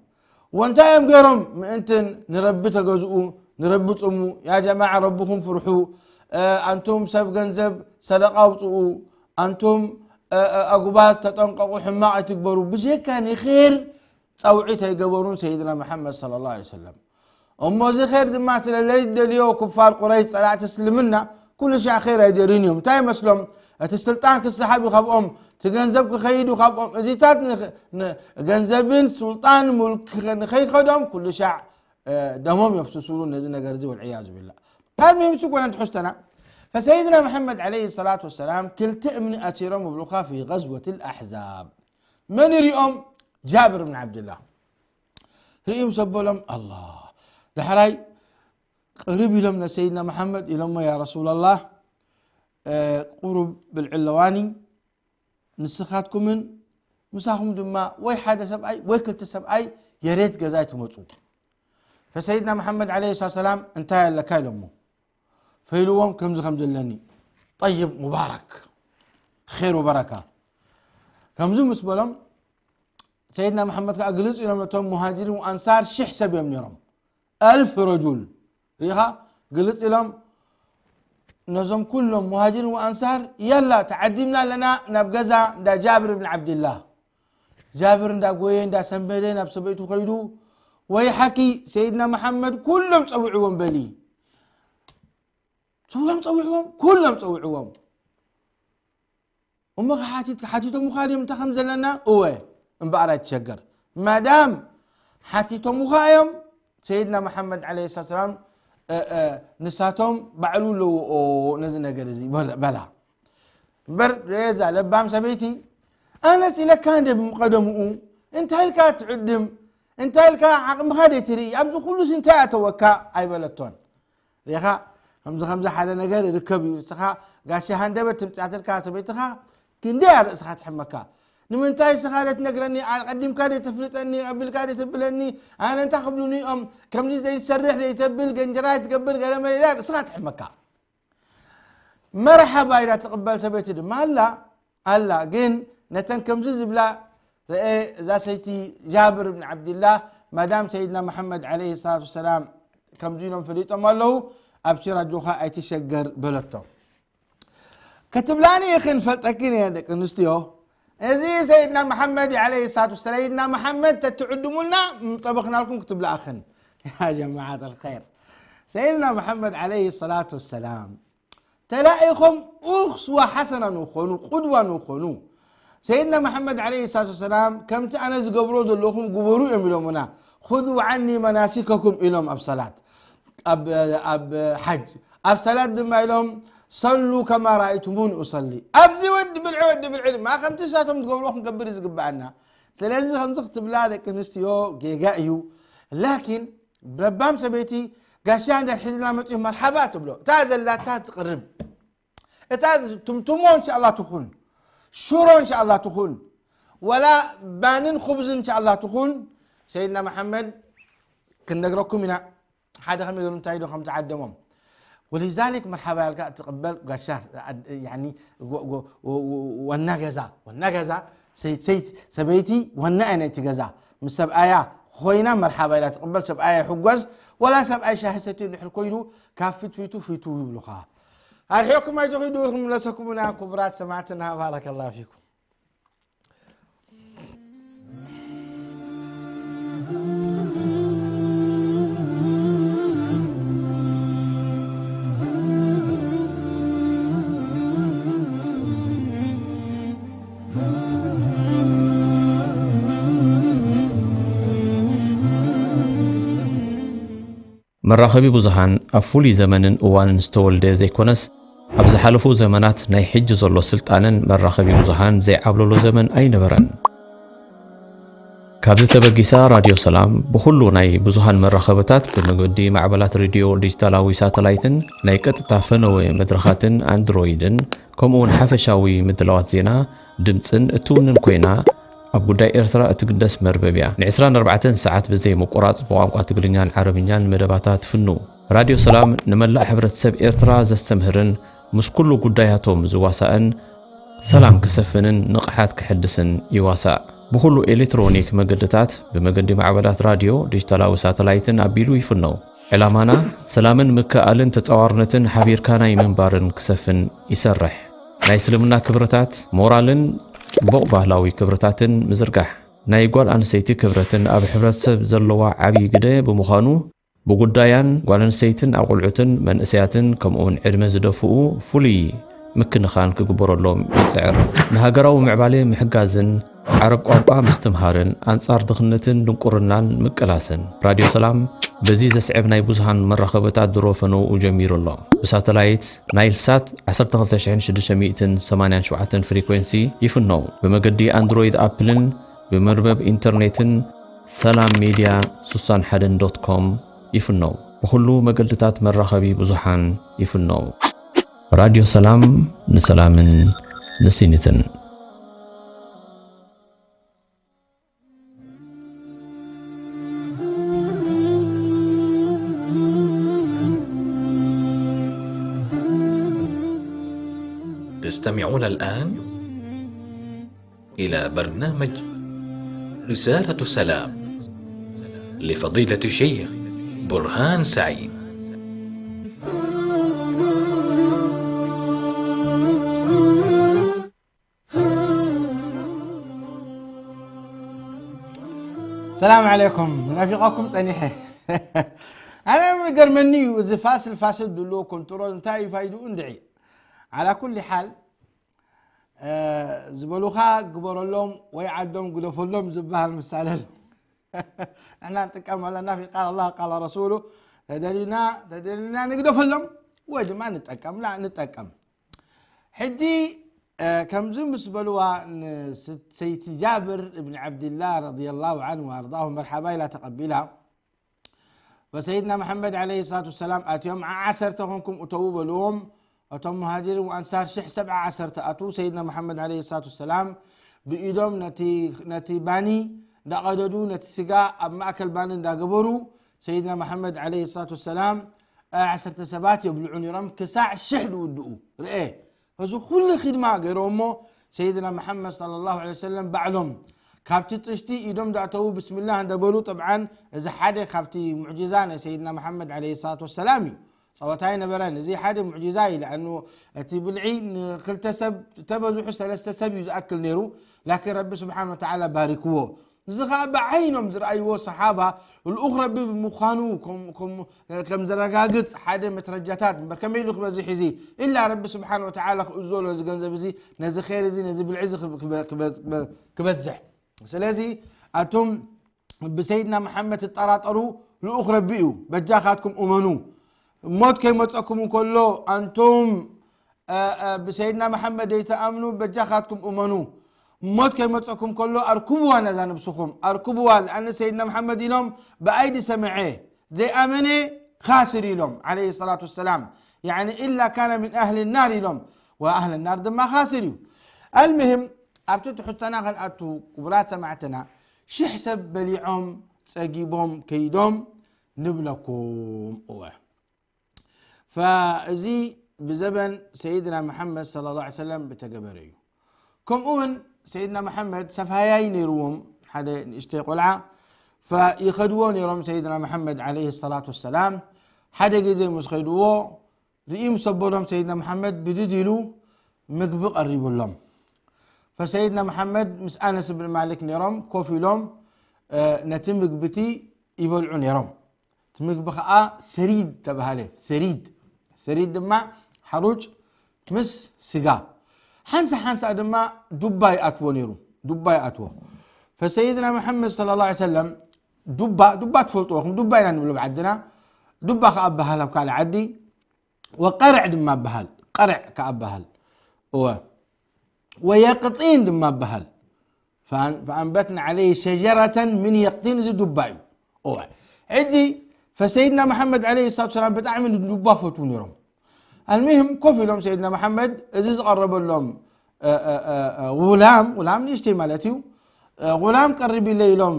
ወንታይ እዮም ገይሮም? ምእንትን ንረቢ ተገዝኡ፣ ንረቢ ጽሙ፣ ያ ጀማዓ ረብኹም ፍርሑ፣ እ፣ ኣንቱም ሰብ ገንዘብ ሰደቃ ኣውጽኡ፣ ኣንቱም፣ እ፣ እ፣ ኣጉባዝ ተጠንቀቑ፣ ሕማቕ ኣይትግበሩ። ብጀካ ንኼር ጻውዒት ኣይገበሩን ሰይድና መሓመድ ሰለላሁ ዐለይሂ ወሰለም። እሞ እዚ ኼር ድማ ስለ ለይደልዮ ኩፋር ቁረይሽ ጸላእቲ እስልምና ኩሉ ሻዕ ኼር ኣይደልዩን እዮም። እንታይ ይመስሎም? እቲ ስልጣን ክሰሓብ እዩ ካብኦም፣ እቲ ገንዘብ ክኸይድ እዩ ካብኦም። እዚታት ንኽ-፣ ን-፣ ገንዘብን ስልጣን ሙልክ ንኸይከዶም ኩሉ ሻዕ፣ እ፣ ደሞም የፍስሱሉ ነዚ ነገር እዚ ወልዕያዙ ቢላ። ኣልሙሂም እሱ ኮነ ትሕዝቶና። ፈሰይድና መሐመድ ዓለይሂ ሰላቱ ወሰላም ክልተ እምኒ ኣሲሮም ይብሉኻ ፊ ገዝወት ኣልኣሕዛብ። መን ይሪኦም? ጃብር ብን ዓብድላህ። ርእዮም ሰበሎም ኣላ። ዳሕራይ ቅርብ ኢሎም ንሰይድና መሓመድ ኢሎሞ፣ ያ ረሱላላህ፣ እ፣ ቁሩብ ብልዒ ኣለዋኒ፣ ንስኻትኩምን ምሳኹም ድማ ወይ ሓደ ሰብኣይ ወይ ክልተ ሰብኣይ የሬት ገዛይ ትመፁ። ፈሰይድና መሓመድ ዓለይሂ ሰላቱ ሰላም እንታይ ኣለካ ኢሎሞ። ፈኢልዎም ከምዚ ከም ዘለኒ፣ ጠይብ ሙባረክ፣ ኼር ወበረካ። ከምዚ ምስ በሎም፣ ሰይድና መሓመድ ከዓ ግልጽ ኢሎም፣ ነቶም ሙሃጅሪን ወኣንሳር ሽሕ ሰብ እዮም ነይሮም። ኣልፍ ረጁል። ሪኢኻ? ግልጽ ኢሎም ነዞም ኩሎም ሙሃጅሪን ወኣንሳር፣ "የላ፣ ተዓዲምና ኣለና ናብ ገዛ እንዳ ጃብር ብን ዓብድላህ።" ጃብር እንዳጎየ፣ እንዳሰንበደ ናብ ሰበይቱ ከይዱ፣ "ወይሓኪ፣ ሰይድና መሓመድ ኩሎም ጸዊዕዎም በሊ።" ኩሎም ጸዊዕዎም? ኩሎም ጸዊዕዎም። እሞ ክሓቲት፣ ሓቲቶምኻ ድዮም እንታይ ከም ዘለና? እወ፣ እምበኣር ኣይትሸገር። ማዳም ሓቲቶምኻ እዮም፣ ሰይድና መሓመድ ዓለይሂ ሰላቱ ሰላም፣ እ፣ እ፣ ንሳቶም ባዕሉ ኣለዎ ነዚ ነገር እዚ በለ-፣ በላ። እምበር እዛ ለባም ሰበይቲ፣ ኣነስ ኢለካ እንደ ብቀደምኡ፣ እንታይ ኢልካ ትዕድም? እንታይ ኢልካ ዓቕምኻ ደይትርኢ? ኣብዚ ኩሉስ እንታይ ኣተወካ? ኣይበለቶን። ሪኻ፣ ከምዚ ከምዚ ሓደ ነገር ይርከብ እዩ። ንስኻ ጋሻ ሃንደበት ትምፅኣትልካ ሰበይትኻ፣ ክንደይ እያ ርእስኻ ትሕመካ። ንምንታይ ንስኻ ዘይትነግረኒ? ኣቐዲምካ ዘይተፍልጠኒ? ኣቢልካ ዘይተብለኒ? ኣነ እንታይ ክብሉኒ እዮም? ከምዚ ዘይትሰርሕ ዘይተብል፣ ገንጀራ ትገብር፣ ገለ መለ ኢላ ርእስኻ ትሕመካ። መርሓባ ኢላ ትቕበል ሰበይቲ ድማ ኣላ፣ ኣላ። ግን ነተን ከምዚ ዝብላ ረኤ፣ እዛ ሰይቲ ጃብር ብን ዓብድላህ፣ ማዳም ሰይድና መሓመድ ዓለይሂ ሰላቱ ወሰላም ከምዚ ኢሎም ፈሊጦም ኣለዉ፣ ኣብቲ ራጆኻ ኣይትሸገር በለቶ። ክትብላኒ ኢኽን ፈልጠክን እየ ደቂ ኣንስትዮ፣ እዚ ሰይድና መሓመድ ዓለይሂ ሰላቱ ወሰላም፣ ሰይድና መሓመድ ተትዕድሙልና ምጠበኽናልኩም ክትብላ እኽን። ያ ጀማዓት ኣልኸይር፣ ሰይድና መሓመድ ዓለይሂ ሰላቱ ወሰላም ተላኢኾም ኡስዋ ሓሰና ንኾኑ፣ ቁድዋ ንኾኑ። ሰይድና መሓመድ ዓለይሂ ሰላቱ ወሰላም ከምቲ ኣነ ዝገብሮ ዘለኹም ግበሩ እዮም ኢሎምና። "ኹዙ ዓኒ መናሲከኩም" ኢሎም ኣብ ሰላት፣ ኣብ፣ ኣብ ሓጅ። ኣብ ሰላት ድማ ኢሎም፣ "ሰሉ ከማ ረኣይቱሙኒ ኡሰሊ።" ኣብዚ ወዲ ብልዒ፣ ወዲ ብልዒ ድማ ከምቲ ንሳቶም ዝገብርዎ ክንገብር እዩ ዝግብኣና። ስለዚ ከምዚ ክትብላ ደቂ ኣንስትዮ ጌጋ እዩ። ላኪን ለባም ሰበይቲ ጋሻ እንድሕር ሒዝላ መፂኡ መርሓባ ትብሎ። እታ ዘላታ ትቕርብ። እታ ትምትሞ እንሻላ ትኹን፣ ሽሮ እንሻላ ትኹን፣ ወላ ባንን ኹብዝን እንሻላ ትኹን፣ ሰይድና መሓመድ ክንነግረኩም ኢና። ሓደ ከመይ ገይሩ እንታይ ዶ ከም ዝዓደሞም። ولذلك መርሓባ ያልካ ትቕበል ጋሻ፣ ያኒ፣ ወ-፣ ወ-፣ ወ-፣ ወ-፣ ወና ገዛ፣ ወና ገዛ፣ ሰይት፣ ሰይት፣ ሰበይቲ ወና እያ ናይቲ ገዛ። ምስ ሰብኣያ ኮይና መርሓባ ኢላ ትቕበል፣ ሰብኣያ ይሕጎስ፣ ወላ ሰብኣይ ሻሂ ሰትዩ ድሕር ኮይኑ ካብ ፊት ፊቱ ፊቱ ይብሉኻ። ኣርሒቕኩም ኣይትኺዱ ኢልኩም ምለሰኩምና ክቡራት ሰማዕትና፣ ባረከላሁ ፊኩም። መራኸቢ ብዙሃን ኣብ ፍሉይ ዘመንን እዋንን ዝተወልደ ዘይኮነስ፣ ኣብ ዝሓለፉ ዘመናት ናይ ሕጂ ዘሎ ስልጣነን መራኸቢ ብዙሃን ዘይዓብለሎ ዘመን ኣይነበረን። ካብዚ ተበጊሳ ራድዮ ሰላም ብኹሉ ናይ ብዙሃን መራኸብታት ብመገዲ ማዕበላት ሬድዮ ዲጂታላዊ ሳተላይትን ናይ ቀጥታ ፈነወ መድረኻትን ኣንድሮይድን ከምኡውን ሓፈሻዊ ምድላዋት ዜና፣ ድምጽን እትውንን ኮይና፣ ኣብ ጉዳይ ኤርትራ እትግደስ መርበብ እያ። ን ዕስራን ኣርባዕተን ሰዓት ብዘይ ምቁራጽ ብቋንቋ ትግርኛን ዓረብኛን መደባታ ትፍኑ። ራድዮ ሰላም ንመላእ ሕብረተሰብ ኤርትራ ዘስተምህርን ምስ ኩሉ ጉዳያቶም ዝዋሳእን፣ ሰላም ክሰፍንን ንቕሓት ክሕድስን ይዋሳእ። ብኹሉ ኤሌክትሮኒክ መገድታት ብመገዲ ማዕበላት ራድዮ፣ ዲጂታላዊ ሳተላይትን ኣቢሉ ይፍነው። ዕላማና ሰላምን ምክእኣልን ተጻዋርነትን ሓቢርካ ናይ ምንባርን ክሰፍን ይሰርሕ። ናይ እስልምና ክብርታት፣ ሞራልን ጽቡቕ ባህላዊ ክብርታትን ምዝርጋሕ። ናይ ጓል ኣንስተይቲ ክብረትን ኣብ ሕብረተሰብ ዘለዋ ዓብዪ ግደ ብምዃኑ፣ ብጉዳያን ጓል ኣንስተይትን ኣቑልዑትን መንእሰያትን ከምኡውን ዕድመ ዝደፍኡ ፍሉይ ምክንኻን ክግበረሎም ይጽዕር። ንሃገራዊ ምዕባሌ ምሕጋዝን ዓረብ ቋንቋ ምስትምሃርን ኣንጻር ድኽነትን ድንቁርናን ምቅላስን። ራድዮ ሰላም በዚ ዘስዕብ ናይ ብዙሃን መራኸብታት ድሮ ፈነውኡ ጀሚሩ ኣሎ። ብሳተላይት ናይል ሳት ዓሰርተ ክልተ ሽሕን ሽዱሽተ ሚእትን ሰማንያን ሸውዓተን ፍሪኮንሲ ይፍነው። ብመገዲ ኣንድሮይድ ኣፕልን ብመርበብ ኢንተርኔትን ሰላም ሜድያ ስሳን ሓደን ዶት ኮም ይፍነው። ብኹሉ መገድታት መራኸቢ ብዙሓን ይፍነው። ራድዮ ሰላም ንሰላምን ንሲኒትን። تستمعون الآن إلى برنامج رسالة سلام لفضيلة الشيخ برهان سعيد. ሰላም ዓለይኩም። ናፊቐኩም ጸኒሐ። ኣነ ይገርመኒ እዩ፣ እዚ ፋስል ፋስል ድልዎ ኮንትሮል እንታይ እዩ ፋይድኡ እንድዒ? ዓላ ኩሊ ሓል፣ እ፣ ዝበሉኻ ግበረሎም ወይ ዓዶም ግደፈሎም ዝበሃል ምሳሌ ኣሎ። ንሕና ንጥቀም ኣለና ፊ ቃል ኣላህ ቃል ረሱሉ፣ ተደሊና፣ ተደሊና ንግደፈሎም ወይ ድማ ንጠቀም፣ ላ ንጠቀም። ሕጂ፣ እ፣ ከምዚ ምስ በልዋ ንሰይቲ ጃብር እብኒ ዓብድላህ ረዲየላሁ ዐንሁ ወኣርዳሁ መርሓባ ኢላ ተቐቢላ። ወሰይድና መሓመድ ዓለይሂ ሰላቱ ወሰላም ኣትዮም፣ ዓ-፣ ዓሰርተ ኮንኩም እተዉ በልዎም። እቶም ሙሃጅሪን ወኣንሳር ሽሕ ሰብዓ ዓሰርተ ኣትዉ። ሰይድና መሓመድ ዓለይሂ ሰላቱ ወሰላም ብኢዶም ነቲ፣ ነቲ ባኒ እንዳቐደዱ፣ ነቲ ስጋ ኣብ ማእከል ባኒ እንዳገበሩ፣ ሰይድና መሓመድ ዓለይሂ ሰላቱ ወሰላም፣ እ፣ ዓሰርተ ሰባት የብልዑ ነይሮም፣ ክሳዕ ሽሕ ዝውድኡ። ርኤ፣ እዚ ኩሉ ኺድማ ገይሮም እሞ፣ ሰይድና መሓመድ ሰለላሁ ዐለይሂ ወሰለም ባዕሎም ካብቲ ጥሽቲ ኢዶም ዳእተዉ ብስሚላህ እንዳበሉ፣ ጠብዓን እዚ ሓደ ካብቲ ሙዕጂዛ ናይ ሰይድና መሓመድ ዐለይሂ ሰላቱ ወሰላም እዩ። ጸወታ ኣይነበረን። እዚ ሓደ ሙዕጂዛ እዩ። ለኣኑ እቲ ብልዒ ንክልተ ሰብ፣ ተበዝሑ ሰለስተ ሰብ እዩ ዝኣክል ነይሩ። ላኪን ረቢ ስብሓን ወተዓላ ባሪክዎ። እዚ ኸዓ ብዓይኖም ዝረኣይዎ ሰሓባ ልኡኽ ረቢ ብምዃኑ ከም፣ ከም፣ ከም ዘረጋግጽ ሓደ መትረጃታት እምበር፣ ከመይ ኢሉ ክበዝሕ እዚ? ኢላ ረቢ ስብሓን ወተዓላ ክእዝዞ ኣሎ። እዚ ገንዘብ እዚ፣ ነዚ ኸይር እዚ፣ ነዚ ብልዒ እዚ ክብ-፣ ክበ-፣ ክበ-፣ ክበ-፣ ክበዝሕ። ስለዚ ኣቱም ብሰይድና መሓመድ ትጠራጠሩ፣ ልኡኽ ረቢ እዩ። በጃኻትኩም እመኑ። ሞት ከይመጸኩም እንከሎ፣ ኣንቱም፣ እ፣ እ፣ ብሰይድና መሓመድ ዘይትኣምኑ፣ በጃኻትኩም እመኑ። ሞት ከይመጸኩም ከሎ፣ ኣርክብዋ ነዛ ነብስኹም። ኣርክብዋ፣ ለኣነ ሰይድና መሓመድ ኢሎም፣ ብኣይ ዝሰምዐ ዘይኣመነ ካስር ኢሎም፣ ዓለይሂ ሰላቱ ወሰላም። ያዕኒ፣ ኢላ ካነ ሚን ኣህሊ ናር ኢሎም። ወኣህለ ናር ድማ ካስር እዩ። ኣልምህም ኣብቲ ትሕዝቶና ከንኣቱ ክቡራት ሰማዕትና ሽሕ ሰብ በሊዖም ጸጊቦም ከይዶም ንብለኩም እወ። ፈእዚ ብዘበን ሰይድና መሓመድ صلى الله عليه وسلم ብተገበረ እዩ። ከምኡ እውን ሰይድና መሓመድ ሰፋያይ ነይርዎም ሓደ ንእሽተይ ቆልዓ ፈይኸድዎ ነይሮም ሰይድና መሓመድ عليه الصلاة والسلام ሓደ ግዜ ምስ ኸድዎ ርእዩ ምስ ኣበሎም ሰይድና መሓመድ ብድድ ኢሉ ምግቢ ቀሪቡሎም። ፈሰይድና መሓመድ ምስ ኣነስ ብን ማሊክ ነይሮም ኮፍ ኢሎም ነቲ ምግብቲ ይበልዑ ነይሮም። እቲ ምግቢ ከዓ ሰሪድ ተባሃለ። ሰሪድ ሰሪድ ድማ ሓሩጭ ምስ ስጋ ሓንሳ ሓንሳ ድማ ዱባ ይኣትዎ ነይሩ። ዱባ ይኣትዎ። ፈሰይድና መሓመድ صلى الله عليه وسلم ዱባ ዱባ ትፈልጥዎ ኹም ዱባ ኢና ንብሎ ብዓድና ዱባ ከዓ በሃል ኣብ ካልእ ዓዲ ወቀርዕ ድማ በሃል ቀርዕ ከዓ በሃል እወ ወየቅጢን ድማ በሃል ፈኣንበትና عليه شجرة من يقطين እዚ ዱባ እዩ እወ ሕጂ ፈሰይድና መሓመድ عليه الصلاة والسلام ብጣዕሚ ንዱባ ፈትዉ ነይሮም ኣልሚህም ኮፍ ኢሎም ሰይድና መሓመድ እዚ ዝቐረበሎም غلام غلام ንእሽተይ ማለት እዩ غلام ቀርብ ኢለ ኢሎም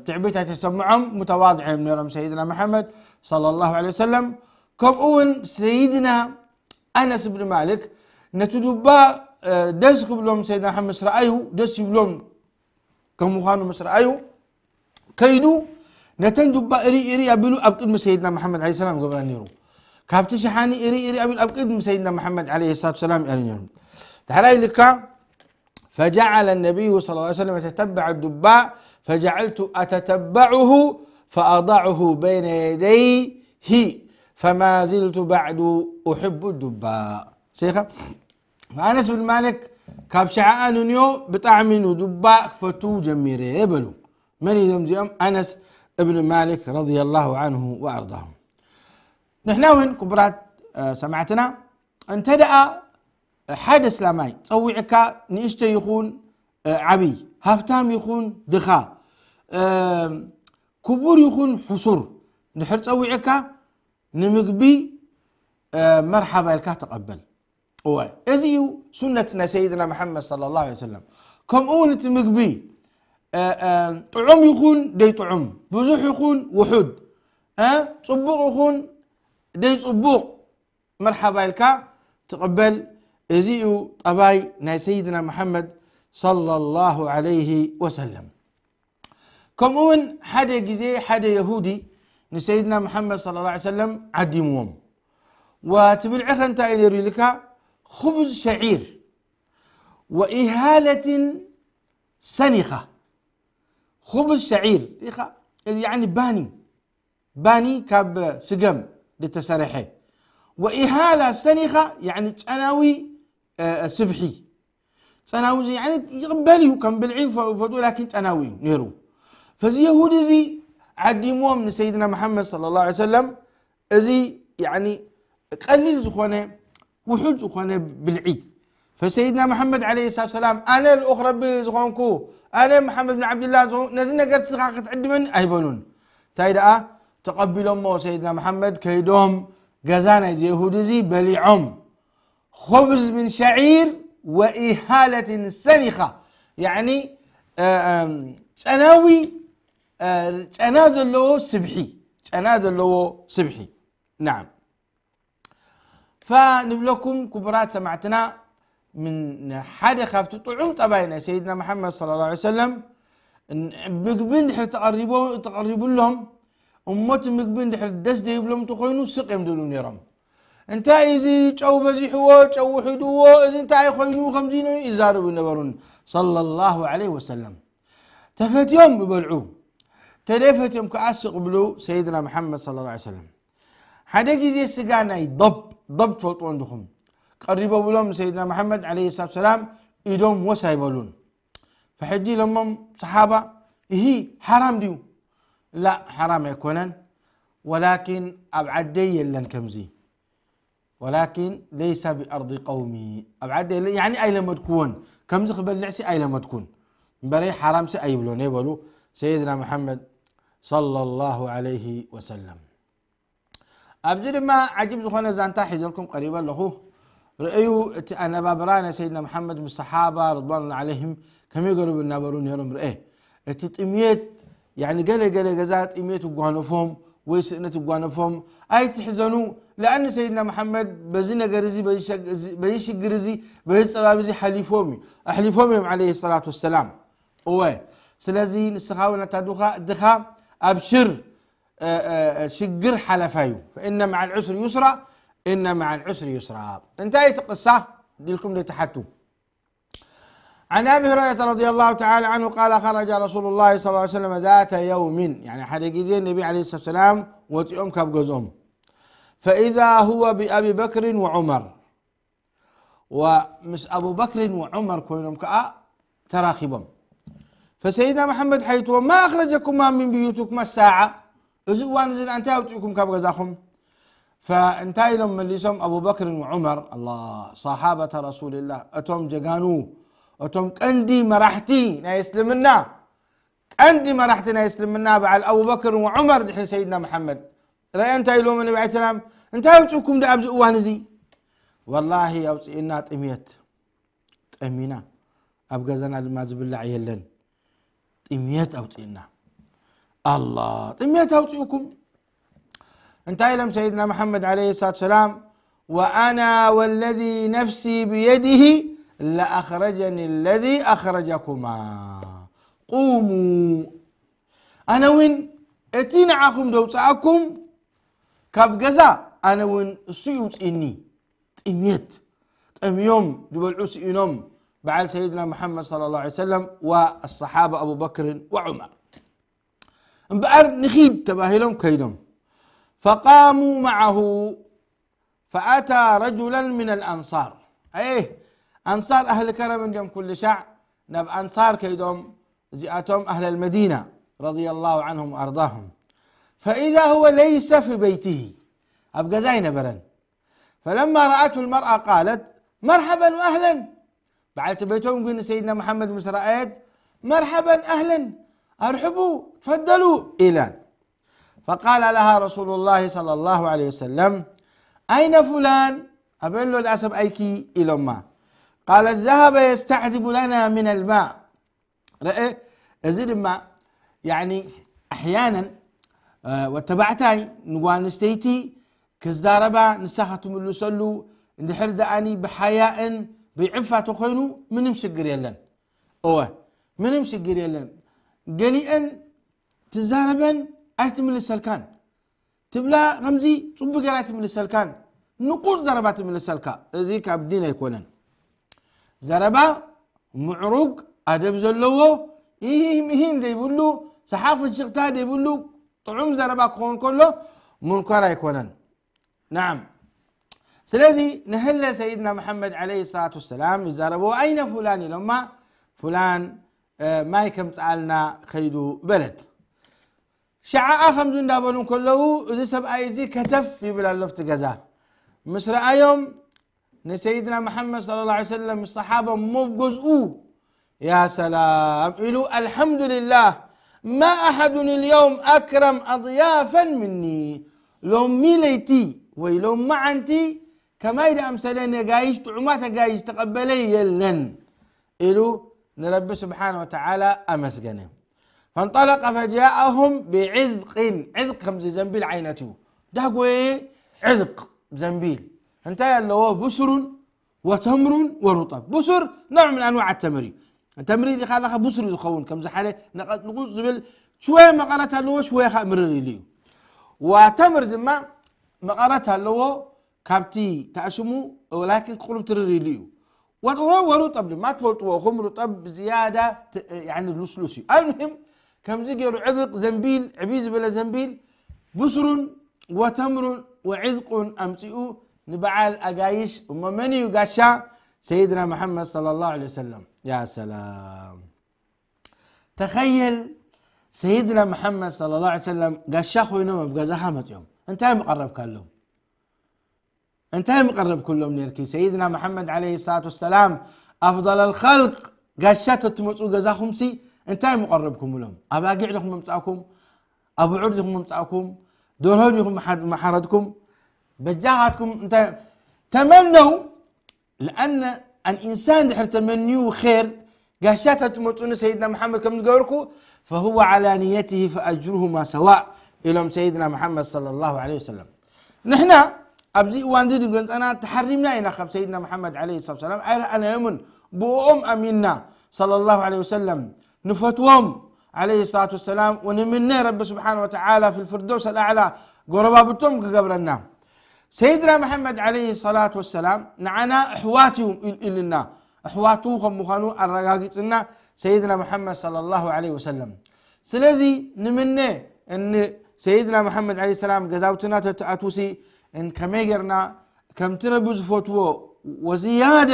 ትዕቢት ኣይተሰምዖም متواضع እዮም ነይሮም ሰይድና መሓመድ صلى الله عليه وسلم ከምኡ እውን ሰይድና ኣነስ ብን ማልክ ነቲ ዱባ ደስ ክብሎም ሰይድና መሓመድ ምስ ረኣዩ ደስ ይብሎም ከም ምዃኑ ምስ ረኣዩ ከይዱ ነተን ዱባ እሪ እሪ ኣቢሉ ኣብ ቅድሚ ሰይድና መሓመድ عليه السلام ገብራ ነይሩ ካብቲ ሸሓኒ እሪ እሪ ኣቢሉ ኣብ ቅድሚ ሰይድና መሓመድ عليه الصلاة والسلام ይኣሪ ነይሩ ድሕራይ ልካ فجعل النبي صلى الله عليه وسلم يتتبع الدباء فجعلت أتتبعه فأضعه بين يديه فما زلت بعد أحب الدباء شيخ فأنس بن مالك ካብ ሸዓኣ ንንዮ ብጣዕሚ ንዱባ ክፈቱ ጀሚረ በሉ መን እዮም እዚኦም ኣነስ እብን ማሊክ رضي الله عنه وأرضاه ንሕና እውን ክቡራት ሰማዕትና እንተ ደኣ ሓደ እስላማይ ጸዊዕካ ንእሽተ ይኹን ዓብይ ሃፍታም ይኹን ድኻ ክቡር ይኹን ሕሱር ድሕር ጸዊዕካ ንምግቢ መርሓባ ኢልካ ተቐበል እወ እዚ እዩ ሱነት ናይ ሰይድና መሓመድ صلى الله عليه وسلم ከምኡ እውን እቲ ምግቢ ጥዑም ይኹን ደይጥዑም ብዙሕ ይኹን ውሑድ ፅቡቕ ይኹን ደይፅቡቕ መርሓባ ኢልካ ትቕበል እዚ እዩ ጠባይ ናይ ሰይድና መሓመድ صلى الله عليه وسلم ከምኡ እውን ሓደ ግዜ ሓደ የሁዲ ንሰይድና መሓመድ صلى الله عليه وسلم ዓዲምዎም ወቲ ብልዕኸ እንታይ እዩ ነይሩ ኢልካ خبز شعير وإهالة سنخة خبز شعير يعني ባኒ ባኒ ካብ ስገም ዝተሰርሐ وإهالة سنخة يعني ጨናዊ ስብሒ ጸናዊ እዚ ይቕበል እዩ ከም ብልዒ ፈጡ ላኪን ጸናዊ እዩ ነይሩ ፈዚ የሁድ እዚ ዓዲምዎም ንሰይድና መሓመድ صلى الله عليه وسلم እዚ ቀሊል ዝኾነ ውሑድ ዝኾነ ብልዒ ፈሰይድና መሓመድ عليه الصلاة والسلام ኣነ ልኡኽ ረቢ ዝኾንኩ ኣነ መሓመድ ብን ዓብድላ ነዚ ነገር ስኻ ክትዕድመኒ ኣይበሉን እንታይ ደኣ ተቐቢሎሞ ሰይድና መሓመድ ከይዶም ገዛ ናይዚ የሁድ እዚ በሊዖም خبز من شعير وإهالة سنخة يعني ጨናዊ ጨና ዘለዎ ስብሒ ጨና ዘለዎ ስብሒ نعم فንብለኩም ክቡራት ሰማዕትና ምን ሓደ ካብቲ ጥዑም ጠባይ ናይ ሰይድና መሓመድ صلى الله عليه وسلم ምግቢ እንድሕር ተቐሪቦ ተቐሪቡሎም እሞ እቲ ምግቢ እንድሕር ደስ ዘይብሎም እንተኾይኑ ስቕ እዮም ዝብሉ ነይሮም እንታይ እዚ ጨው በዚሕዎ ጨው ውሕድዎ እዚ እንታይ ኮይኑ ከምዚ ኢሉ ይዛረቡ ነበሩን صلى الله عليه وسلم ተፈትዮም ይበልዑ ተደፈትዮም ከዓ ስቕ ብሉ ሰይድና መሓመድ صلى الله عليه وسلم ሓደ ግዜ ስጋ ናይ ضب ضب ትፈልጥዎ እንድኹም ቀሪቦ ብሎም ሰይድና መሓመድ عليه الصلاة والسلام ኢዶም ወስ ኣይበሉን ፈሕጂ ኢሎሞም ሰሓባ ይሂ ሓራም ድዩ ላ ሓራም ኣይኮነን ወላኪን ኣብ ዓደይ የለን ከምዚ ወላኪን ለይሰ ብኣርض ቀውሚ ኣብ ዓደይ የለን ያኒ ኣይለመድኩዎን ከምዚ ክበልዕሲ ኣይለመድኩን እምበረይ ሓራምሲ ኣይብሎን እየ በሉ ሰይድና መሓመድ صلى الله عليه وسلم ኣብዚ ድማ ዓጅብ ዝኾነ ዛንታ ሒዘልኩም ቀሪበ ኣለኹ ርእዩ፣ እቲ ኣነባብራ ናይ ሰይድና መሓመድ ምስ ሰሓባ ርድዋን ዓለይሂም ከመይ ገሩ እናበሩ ነይሮም ርአ። እቲ ጥምየት፣ ያኒ ገለ ገለ ገዛ ጥምየት ይጓነፎም ወይ ስእነት ይጓነፎም፣ ኣይትሕዘኑ። ለኣን ሰይድና መሓመድ በዚ ነገር እዚ፣ በዚ ሸግ-፣ እዚ፣ በዚ ሽግር እዚ፣ በዚ ጸባብ እዚ ሓሊፎም እዩ፣ ኣሕሊፎም እዮም ዓለይሂ ሰላቱ ወሰላም። እወ፣ ስለዚ ንስኻ እውን ኣታ ድኻ፣ ድኻ ኣብሽር፣ እ፣ እ፣ እ፣ ሽግር ሓለፋ እዩ። ፈኢነ መዓል ዑስሪ ዩስራ፣ ኢነ መዓል ዑስሪ ዩስራ። እንታይ እቲ ቅሳ? ኢልኩም ዘይትሓቱ። عن أبي هريرة رضي الله تعالى عنه قال: خرج رسول الله صلى الله عليه وسلم ذات يوم، يعني ሓደ ግዜ ነቢ ዓለይሂ ሰላቱ ወሰላም ወፂኦም ካብ ገዝኦም። فإذا هو بأبي بكر وعمر، ومس أبو بكر وعمر ኮይኖም ከዓ ተራኺቦም። فسيدنا محمد ሓቲትዎም: ما أخرجكما من بيوتكما الساعة؟ እዚ እዋን እዚ እንታይ ኣውፅእኩም ካብ ገዛኹም? فእንታይ ኢሎም መሊሶም? أبو بكر وعمر، الله، صحابة رسول الله، እቶም ጀጋኑ፣ እቶም ቀንዲ መራሕቲ ናይ እስልምና፣ ቀንዲ መራሕቲ ናይ እስልምና በዓል ኣቡበክር ወዑመር ድሕሪ ሰይድና መሓመድ ረአ። እንታይ ኢልዎም ነቢ ዓለይሂ ሰላም? እንታይ ኣውፅእኩም ዶ ኣብዚ እዋን እዚ? ወላሂ ኣውፅእና ጥምየት፣ ጠሚና፣ ኣብ ገዛና ድማ ዝብላዕ የለን። ጥምየት ኣውፅእና። ኣላ፣ ጥምየት ኣውፅእኩም። እንታይ ኢሎም ሰይድና መሓመድ ዓለይሂ ሰላቱ ሰላም? وأنا والذي نفسي بيده لأخرجني الذي أخرجكما. قوموا. ኣነ እውን እቲ ንዓኹም ደውፅኣኩም ካብ ገዛ፣ ኣነ እውን እሱ ይውፅእኒ። ጥምየት፣ ጠምዮም ዝበልዑ ስኢኖም በዓል ሰይድና መሓመድ ሰለላሁ ዐለይሂ ወሰለም ወኣሰሓባ ኣቡበክርን ወዑመር። እምበኣር ንኺድ ተባሂሎም ከይዶም። فقاموا معه فأتى رجلا من الأنصار. أيه، ኣንሳር ኣህሊ ከረም እንዲዮም ኩሉ ሻዕ ናብ ኣንሳር ከይዶም፣ እዚኣቶም ኣህለል መዲና ረዲየላሁ ዐንሁም ወኣርዳሁም። فإذا هو ليس في بيته، ኣብ ገዛ ኣይነበረን። فلما رأته المرأة قالت: مرحبا وأهلا. በዓልቲ ቤቶም ግን ንሰይድና መሓመድ ምስ ረኣየት፣ መርሓበን ኣህለን፣ ኣርሕቡ፣ ተፈደሉ ኢላን። فقال لها رسول الله صلى الله عليه وسلم: أين فلان؟ ኣበይ ኣሎ ደኣ ሰብኣይኪ? ኢሎማ። قالت: ذهب يستعذب لنا من الماء. ረአ፣ እዚ ድማ ያኒ ኣሕያነን፣ እ፣ ወተባዕታይ ንጓል ኣንስተይቲ ክዛረባ ንሳ ክትምልሰሉ፣ እንድሕር ደኣኒ ብሓያእን ብዕፋ ተኾይኑ ምንም ሽግር የለን። እወ፣ ምንም ሽግር የለን። ገሊአን ትዛረበን ኣይትምልሰልካን። ትብላ ከምዚ ጽቡቅ ገይራ ኣይትምልሰልካን። ንቁጽ ዘረባ ትምልሰልካ። እዚ ካብ ዲን ኣይኮነን። ዘረባ ምዕሩግ፣ ኣደብ ዘለዎ፣ ኢሂ ምሂን ዘይብሉ፣ ሰሓቕ ፍሽኽታ ዘይብሉ፣ ጥዑም ዘረባ ክኸውን ከሎ፣ ሙንከር ኣይኮነን። ናዓም። ስለዚ፣ ንህለ ሰይድና መሓመድ ዓለይሂ ሰላቱ ወሰላም ይዛረብዎ፣ "ኣይነ ፉላን?" ኢሎማ፣ "ፉላን፣ እ፣ ማይ ከምጽኣልና ከይዱ" በለት። ሸዓኣ ከምዚ እንዳበሉ እንከለዉ፣ እዚ ሰብኣይ እዚ ከተፍ ይብል ኣሎ ኣብቲ ገዛ። ምስ ረኣዮም፣ ንሰይድና መሓመድ ሰለላሁ ዐለይሂ ወሰለም ምስ ሰሓቦም መጎዝኡ፣ ያ ሰላም ኢሉ፣ "ኣልሓምዱሊላህ፣ ማ ኣሓዱን ልየውም ኣክረም ኣድያፈን ምኒ። ሎሚ ለይቲ ወይ ሎሚ መዓንቲ ከማይ ዝኣምሰለ ነጋይሽ፣ ጥዑማት ኣጋይሽ ዝተቐበለ የለን" ኢሉ ንረቢ ስብሓነ ወተዓላ ኣመስገነ። ፈንጠለቀ ፈጃአሁም ብዕዝቅን፣ ዕዝቅ ከምዚ ዘንቢል ዓይነት እዩ። ዳጎየ ዕዝቅ ዘንቢል እንታይ ኣለዎ? ብሱሩን ወተምሩን ወሩጠብ። ብሱር ነውዕ ምን ኣንዋዕ ተምር እዩ። ተምሪ ኢኻ ኣለኻ ብሱር እዩ ዝኸውን፣ ከምዚ ሓደ ነቐ-፣ ንቑፅ ዝብል ሽወየ መቐረት ኣለዎ፣ ሽወየ ኸዓ ምርር ኢሉ እዩ። ወተምር ድማ መቐረት ኣለዎ፣ ካብቲ ተኣሽሙ ወላኪን ቁሩብ ትርር ኢሉ እዩ። ወ-፣ ወ-፣ ወሩጠብ ድማ ትፈልጥዎ ኢኹም፣ ሩጠብ ብዝያዳ ት-፣ ያኒ ልስሉስ እዩ። ኣልሙሂም፣ ከምዚ ገይሩ ዕብቕ ዘንቢል፣ ዕብይ ዝበለ ዘንቢል፣ ብስሩን ወተምሩን ወዕዝቁን ኣምጺኡ ንበዓል ኣጋይሽ፣ እሞ መን እዩ ጋሻ? ሰይድና መሓመድ ሰለላሁ ዐለይሂ ወሰለም። ያ ሰላም። ተኸየል፣ ሰይድና መሓመድ ሰለላሁ ዐለይሂ ወሰለም ጋሻ ኮይኖም ኣብ ገዛኻ መጺኦም። እንታይ ምቐረብካሎም? እንታይ ምቐረብኩሎም ኔርኪ? ሰይድና መሓመድ ዓለይሂ ሰላቱ ወሰላም፣ ኣፍደለል ኸልቅ፣ ጋሻ ተትመጹ ገዛኹምሲ እንታይ ምቐረብኩምሎም? ኣባጊዕ ዲኹም መምጻእኩም? ኣብዑር ዲኹም መምጻእኩም? ደርሆ ዲኹም መሓ-፣ መሓረድኩም? በጃኻትኩም እንታይ ተመነው፣ لأن الإنسان ድሕር ተመንዩ ኸር ጋሻ ተትመፁ ንሰይድና መሓመድ ከም ዝገበርኩ فهو على نيته فأجرهما سواء ኢሎም ሰይድና መሓመድ صلى الله عليه وسلم። ንሕና ኣብዚ እዋን እዚ ድገንፀና ተሓሪምና ኢና ካብ ሰይድና መሓመድ عليه الصلاة والسلام ኣይረኣናዮምን። ብኦም ኣሚንና صلى الله عليه وسلم ንፈትዎም عليه الصلاة والسلام ونምነ ረቢ ስብሓን ወተዓላ في الفردوس الأعلى ጎረባብቶም ክገብረና። ሰይድና መሓመድ عليه الصلاة والسلام ንዓና ኣሕዋት እዩ ኢልና ኣሕዋቱ ከም ምዃኑ ኣረጋጊፅና ሰይድና መሓመድ صلى الله عليه وسلم። ስለዚ ንምነ እን ሰይድና መሓመድ عليه السلام ገዛውትና ተትኣትውሲ እን ከመይ ጌርና ከምቲ ረቢ ዝፈትዎ ወዝያዳ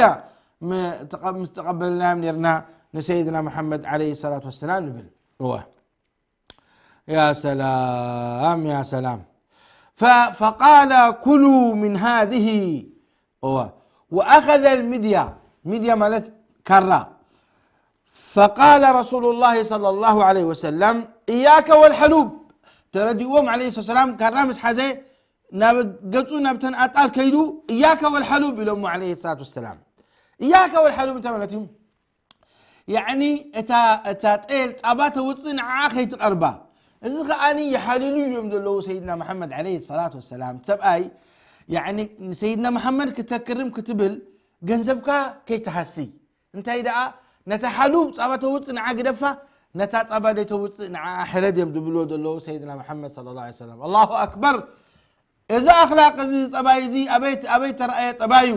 ም-፣ ተቐ-፣ ምስ ተቐበልናዮም ኔርና ንሰይድና መሓመድ عليه الصلاة والسلام ንብል። እወ። يا سلام، يا سلام. ف-، فقال: كلوا من هذه. እወ። وأخذ المدية. ሚድያ ማለት ካራ። فقال رسول الله صلى الله عليه وسلم: إياك والحلوب. ተረዲእዎም عليه الصلاة والسلام ካራ ምስ ሓዘ ናብ ገጹ ናብተን ኣጣል ከይዱ إياك والحلوب ኢሎሞ عليه الصلاة والسلام። إياك والحلوب እንታይ ማለት እዩ? ያዕኒ እታ እታ ጤል ጣባ ተውፅእ ንዓ ከይትቐርባ። እዚ ከዓኒ ይሓልሉ እዮም ዘለዉ ሰይድና መሓመድ عليه الصلاة والسلام። ሰብኣይ ያዕኒ ንሰይድና መሓመድ ክተክርም ክትብል ገንዘብካ ከይትሃሲ። እንታይ ደኣ ነታ ሓሉብ ጻባ ተውፅእ ንዓ ግደፋ፣ ነታ ጻባ ደይተውፅእ ንዓ ሕረድ እዮም ዝብልዎ ዘለዉ ሰይድና መሓመድ صلى الله عليه وسلم። الله أكبر። እዚ ኣኽላቕ እዚ ጠባይ እዚ ኣበይ ኣበይ ተረኣየ ጠባዩ?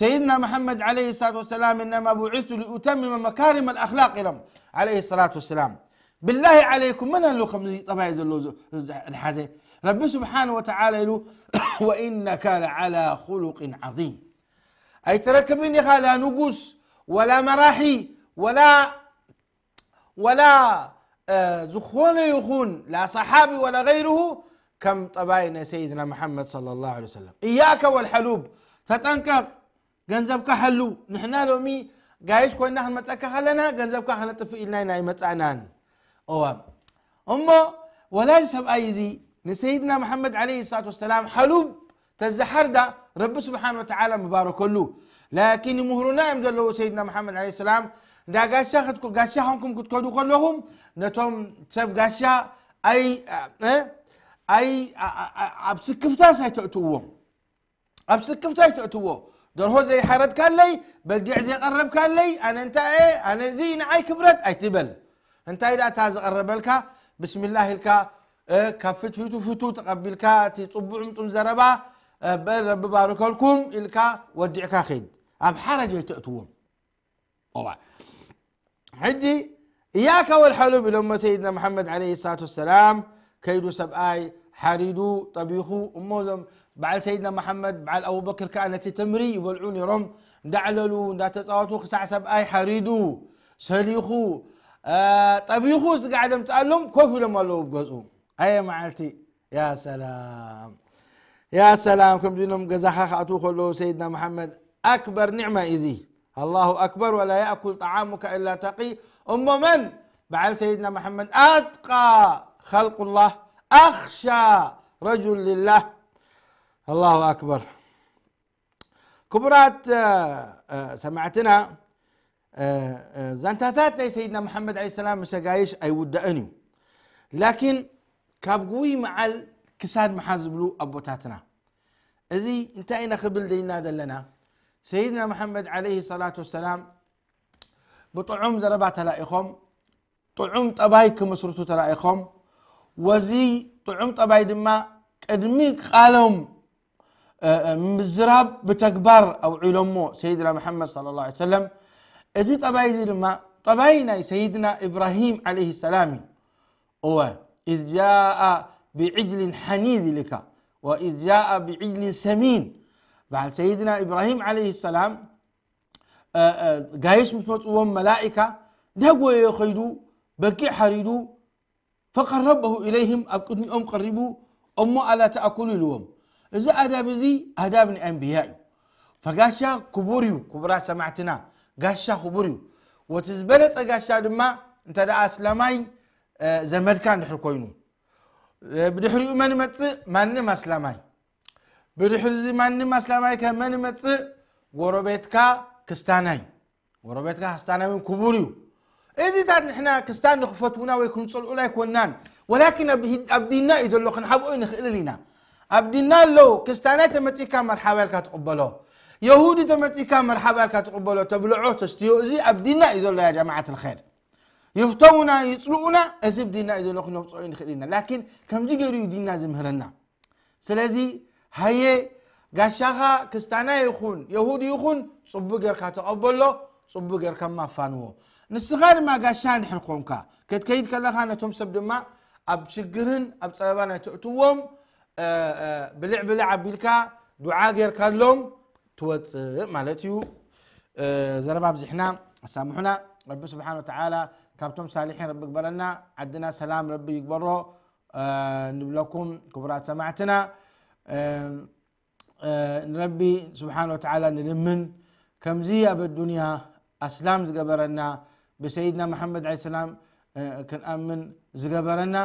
ሰይድና መሓመድ عليه الصلاة والسلام إنما بعثت لأتمم مكارم الأخلاق ኢሎም عليه الصلاة والسلام። بالله عليكم መን ኣሎ ከምዚ ጠባይ ዘሎ ዝ-፣ ዝ-፣ ዝሓዘ? ረቢ ስብሓን ወተዓላ ኢሉ وإنك لعلى خلق عظيم። ኣይትረክብን ኢኻ ላ ንጉስ ወላ መራሒ ወላ ወላ ዝኾነ ይኹን ላ ሰሓቢ ወላ غيره ከም ጠባይ ናይ ሰይድና መሓመድ صلى الله عليه وسلم። إياك والحلوب ተጠንቀቕ። ገንዘብካ ሓሉ። ንሕና ሎሚ ጋይሽ ኮይና ክንመፀካ ከለና ገንዘብካ ከነጥፍእ ኢልና ኢና ኣይመፃእናን። እዋ እሞ ወላዚ ሰብኣይ እዚ ንሰይድና መሓመድ عليه الصلاة والسلام ሓሉብ ተዝሓርዳ ረቢ ስብሓን ወተዓላ ምባረከሉ። ላኪን ይምህሩና እዮም ዘለዉ ሰይድና መሓመድ عليه السلام እንዳ ጋሻ ክትኮ-፣ ጋሻ ኾንኩም ክትከዱ ከለኹም ነቶም ሰብ ጋሻ ኣይ እ፣ ኣይ ኣ- ኣ- ኣ- ኣብ ስክፍታስ ኣይተእትውዎም። ኣብ ስክፍታ ኣይተእትዎ። ደርሆ ዘይሓረድካለይ፣ በጊዕ ዘይቐረብካለይ ኣነ እንታይ እየ፣ ኣነ እዚ ንዓይ ክብረት ኣይትበል። እንታይ ደኣ እታ ዝቐረበልካ ብስሚላህ ኢልካ እ፣ ካብ ፍትፊቱ ፍቱ ተቐቢልካ እቲ ጽቡዕ ምጡም ዘረባ እ፣ በል ረቢ ባርከልኩም ኢልካ ወዲዕካ ኸይድ። ኣብ ሓረጅ ኣይተእትዎም። እዋ ሕጂ እያከ ወልሓሉብ ኢሎሞ ሰይድና መሓመድ عليه الصلاة والسلام። ከይዱ ሰብኣይ ሓሪዱ ጠቢኹ እሞ እዞም በዓል ሰይድና መሓመድ በዓል ኣቡበክር ከዓ ነቲ ተምሪ ይበልዑ ነይሮም። እንዳዕለሉ እንዳተፃወቱ ክሳዕ ሰብኣይ ሓሪዱ ሰሊኹ እ፣ ጠቢኹ ስጋዕ ደምፅኣሎም ኮፍ ኢሎም ኣለዉ ብገፁ። ኣየ መዓልቲ። يا سلام يا سلام። ከምዚ ኢሎም ገዛኻ ክኣትዉ ከለዉ ሰይድና መሓመድ ኣክበር ኒዕማ እዩ እዚ። الله أكبر ولا يأكل طعامك إلا تقي። እሞ መን በዓል ሰይድና መሓመድ أتقى خلق الله أخشى رجل لله. الله أكبر። ክቡራት እ፣ እ፣ ሰማዕትና እ፣ እ፣ ዛንታታት ናይ ሰይድና መሓመድ عليه السلام ምስ ኣጋይሽ ኣይውዳእን እዩ። ላኪን ካብ ግውይ መዓል ክሳድ መሓዝ ዝብሉ ኣቦታትና እዚ እንታይ ኢና ክብል ደይና ዘለና? ሰይድና መሓመድ عليه الصلاة والسلام ብጥዑም ዘረባ ተላኢኾም ጥዑም ጠባይ ክምስርቱ ተላኢኾም። ወዚ ጥዑም ጠባይ ድማ ቅድሚ ቃሎም እ፣ እ፣ ምዝራብ ብተግባር ኣውዒሎሞ ሰይድና መሓመድ صلى الله عليه وسلم። እዚ ጠባይ እዚ ድማ ጠባይ ናይ ሰይድና ኢብራሂም عليه السلام እዩ። እወ إذ جاء بعجل حنيذ ኢልካ وإذ جاء بعجل سمين። በዓል ሰይድና ኢብራሂም عليه السلام እ፣ እ፣ ጋይሽ ምስ መፅዎም መላኢካ እንዳጎየ ኸይዱ በጊዕ ሓሪዱ فقربه إليهم ኣብ ቅድሚኦም ቀሪቡ እሞ ألا تأكلوا ኢልዎም። እዚ ኣዳብ እዚ ኣዳብ ናይ ኣንብያ እዩ። ፈጋሻ ክቡር እዩ። ክቡራት ሰማዕትና ጋሻ ክቡር እዩ። ወቲ ዝበለፀ ጋሻ ድማ እንተ ደኣ ኣስላማይ እ፣ ዘመድካ እንድሕር ኮይኑ እ፣ ብድሕሪኡ መን ይመፅእ? ማንም ኣስላማይ። ብድሕሪ እዚ ማንም ኣስላማይ ከ መን ይመፅእ? ጎረቤትካ ክስታናይ፣ ጎረቤትካ ክስታናይ እውን ክቡር እዩ። እዚታት ንሕና ክስታን ንክፈትውና ወይ ክንፀልኡላ ኣይኮናን፣ ወላኪን ኣብ ሂ- ኣብ ዲንና እዩ ዘሎ፣ ክንሓብኦ ንኽእልን ኢና። ኣብ ዲንና ኣለዉ። ክስታናይ ተመፂካ መርሓባ ኢልካ ትቕበሎ፣ የሁዲ ተመፂካ መርሓባ ኢልካ ትቕበሎ፣ ተብልዖ ተስትዮ፣ እዚ ኣብ ዲንና እዩ ዘሎ። ያ ጀማዓት ልኸይር፣ ይፍተውና ይፅልኡና፣ እዚ ኣብ ዲንና እዩ ዘሎ፣ ክነውፅኦ ንኽእል ኢና። ላኪን ከምዚ ገይሩ እዩ ዲንና ዝምህረና። ስለዚ ሃየ፣ ጋሻኻ ክስታና ይኹን የሁድ ይኹን፣ ጽቡቅ ጌርካ ተቐበሎ፣ ጽቡቅ ጌርካ ማፋንዎ። ንስኻ ድማ ጋሻ እንድሕር ኮንካ፣ ክትከይድ ከለኻ ነቶም ሰብ ድማ ኣብ ሽግርን ኣብ ጸበባን ኣይተእትዎም። እ፣ እ፣ ብልዕ ብልዕ ኣቢልካ ዱዓ ጌርካሎም ትወጽእ ማለት እዩ። እ፣ ዘረባ ኣብዚሕና፣ ኣሳምሑና። ረቢ ስብሓን ወተዓላ ካብቶም ሳሊሒን ረቢ ግበረና። ዓድና ሰላም ረቢ ይግበሮ። እ፣ ንብለኩም ክቡራት ሰማዕትና፣ እ፣ እ፣ ንረቢ ስብሓን ወተዓላ ንልምን። ከምዚ ኣብ ኣዱንያ ኣስላም ዝገበረና፣ ብሰይድና መሓመድ ዓለይሂ ሰላም፣ እ፣ ክንኣምን ዝገበረና፣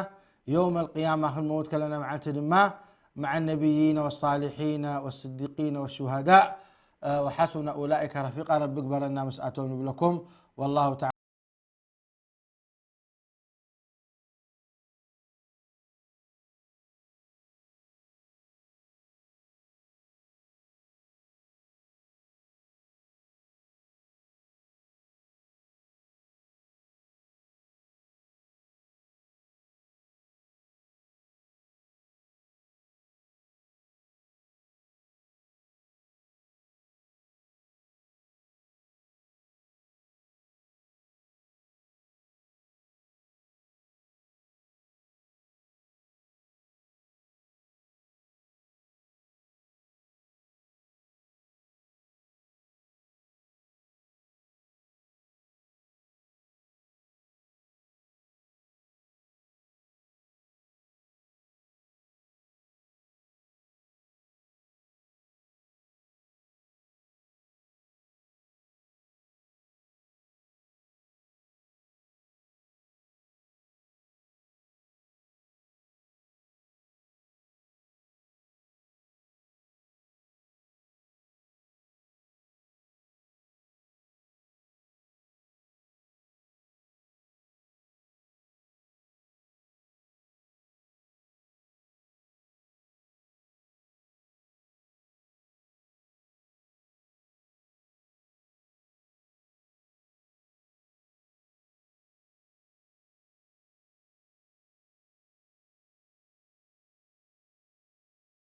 የውም ኣልቅያማ ክንመውት ከለና መዓልቲ ድማ፣ መዓ ነቢይና ወሳሊሒና ወስዲቂና ወሹሃዳእ፣ እ፣ ወሓሱነ ኡላኢከ ረፊቃ፣ ረቢ ግበረና ምስኣቶም ንብለኩም። ወላሁ ተዓላ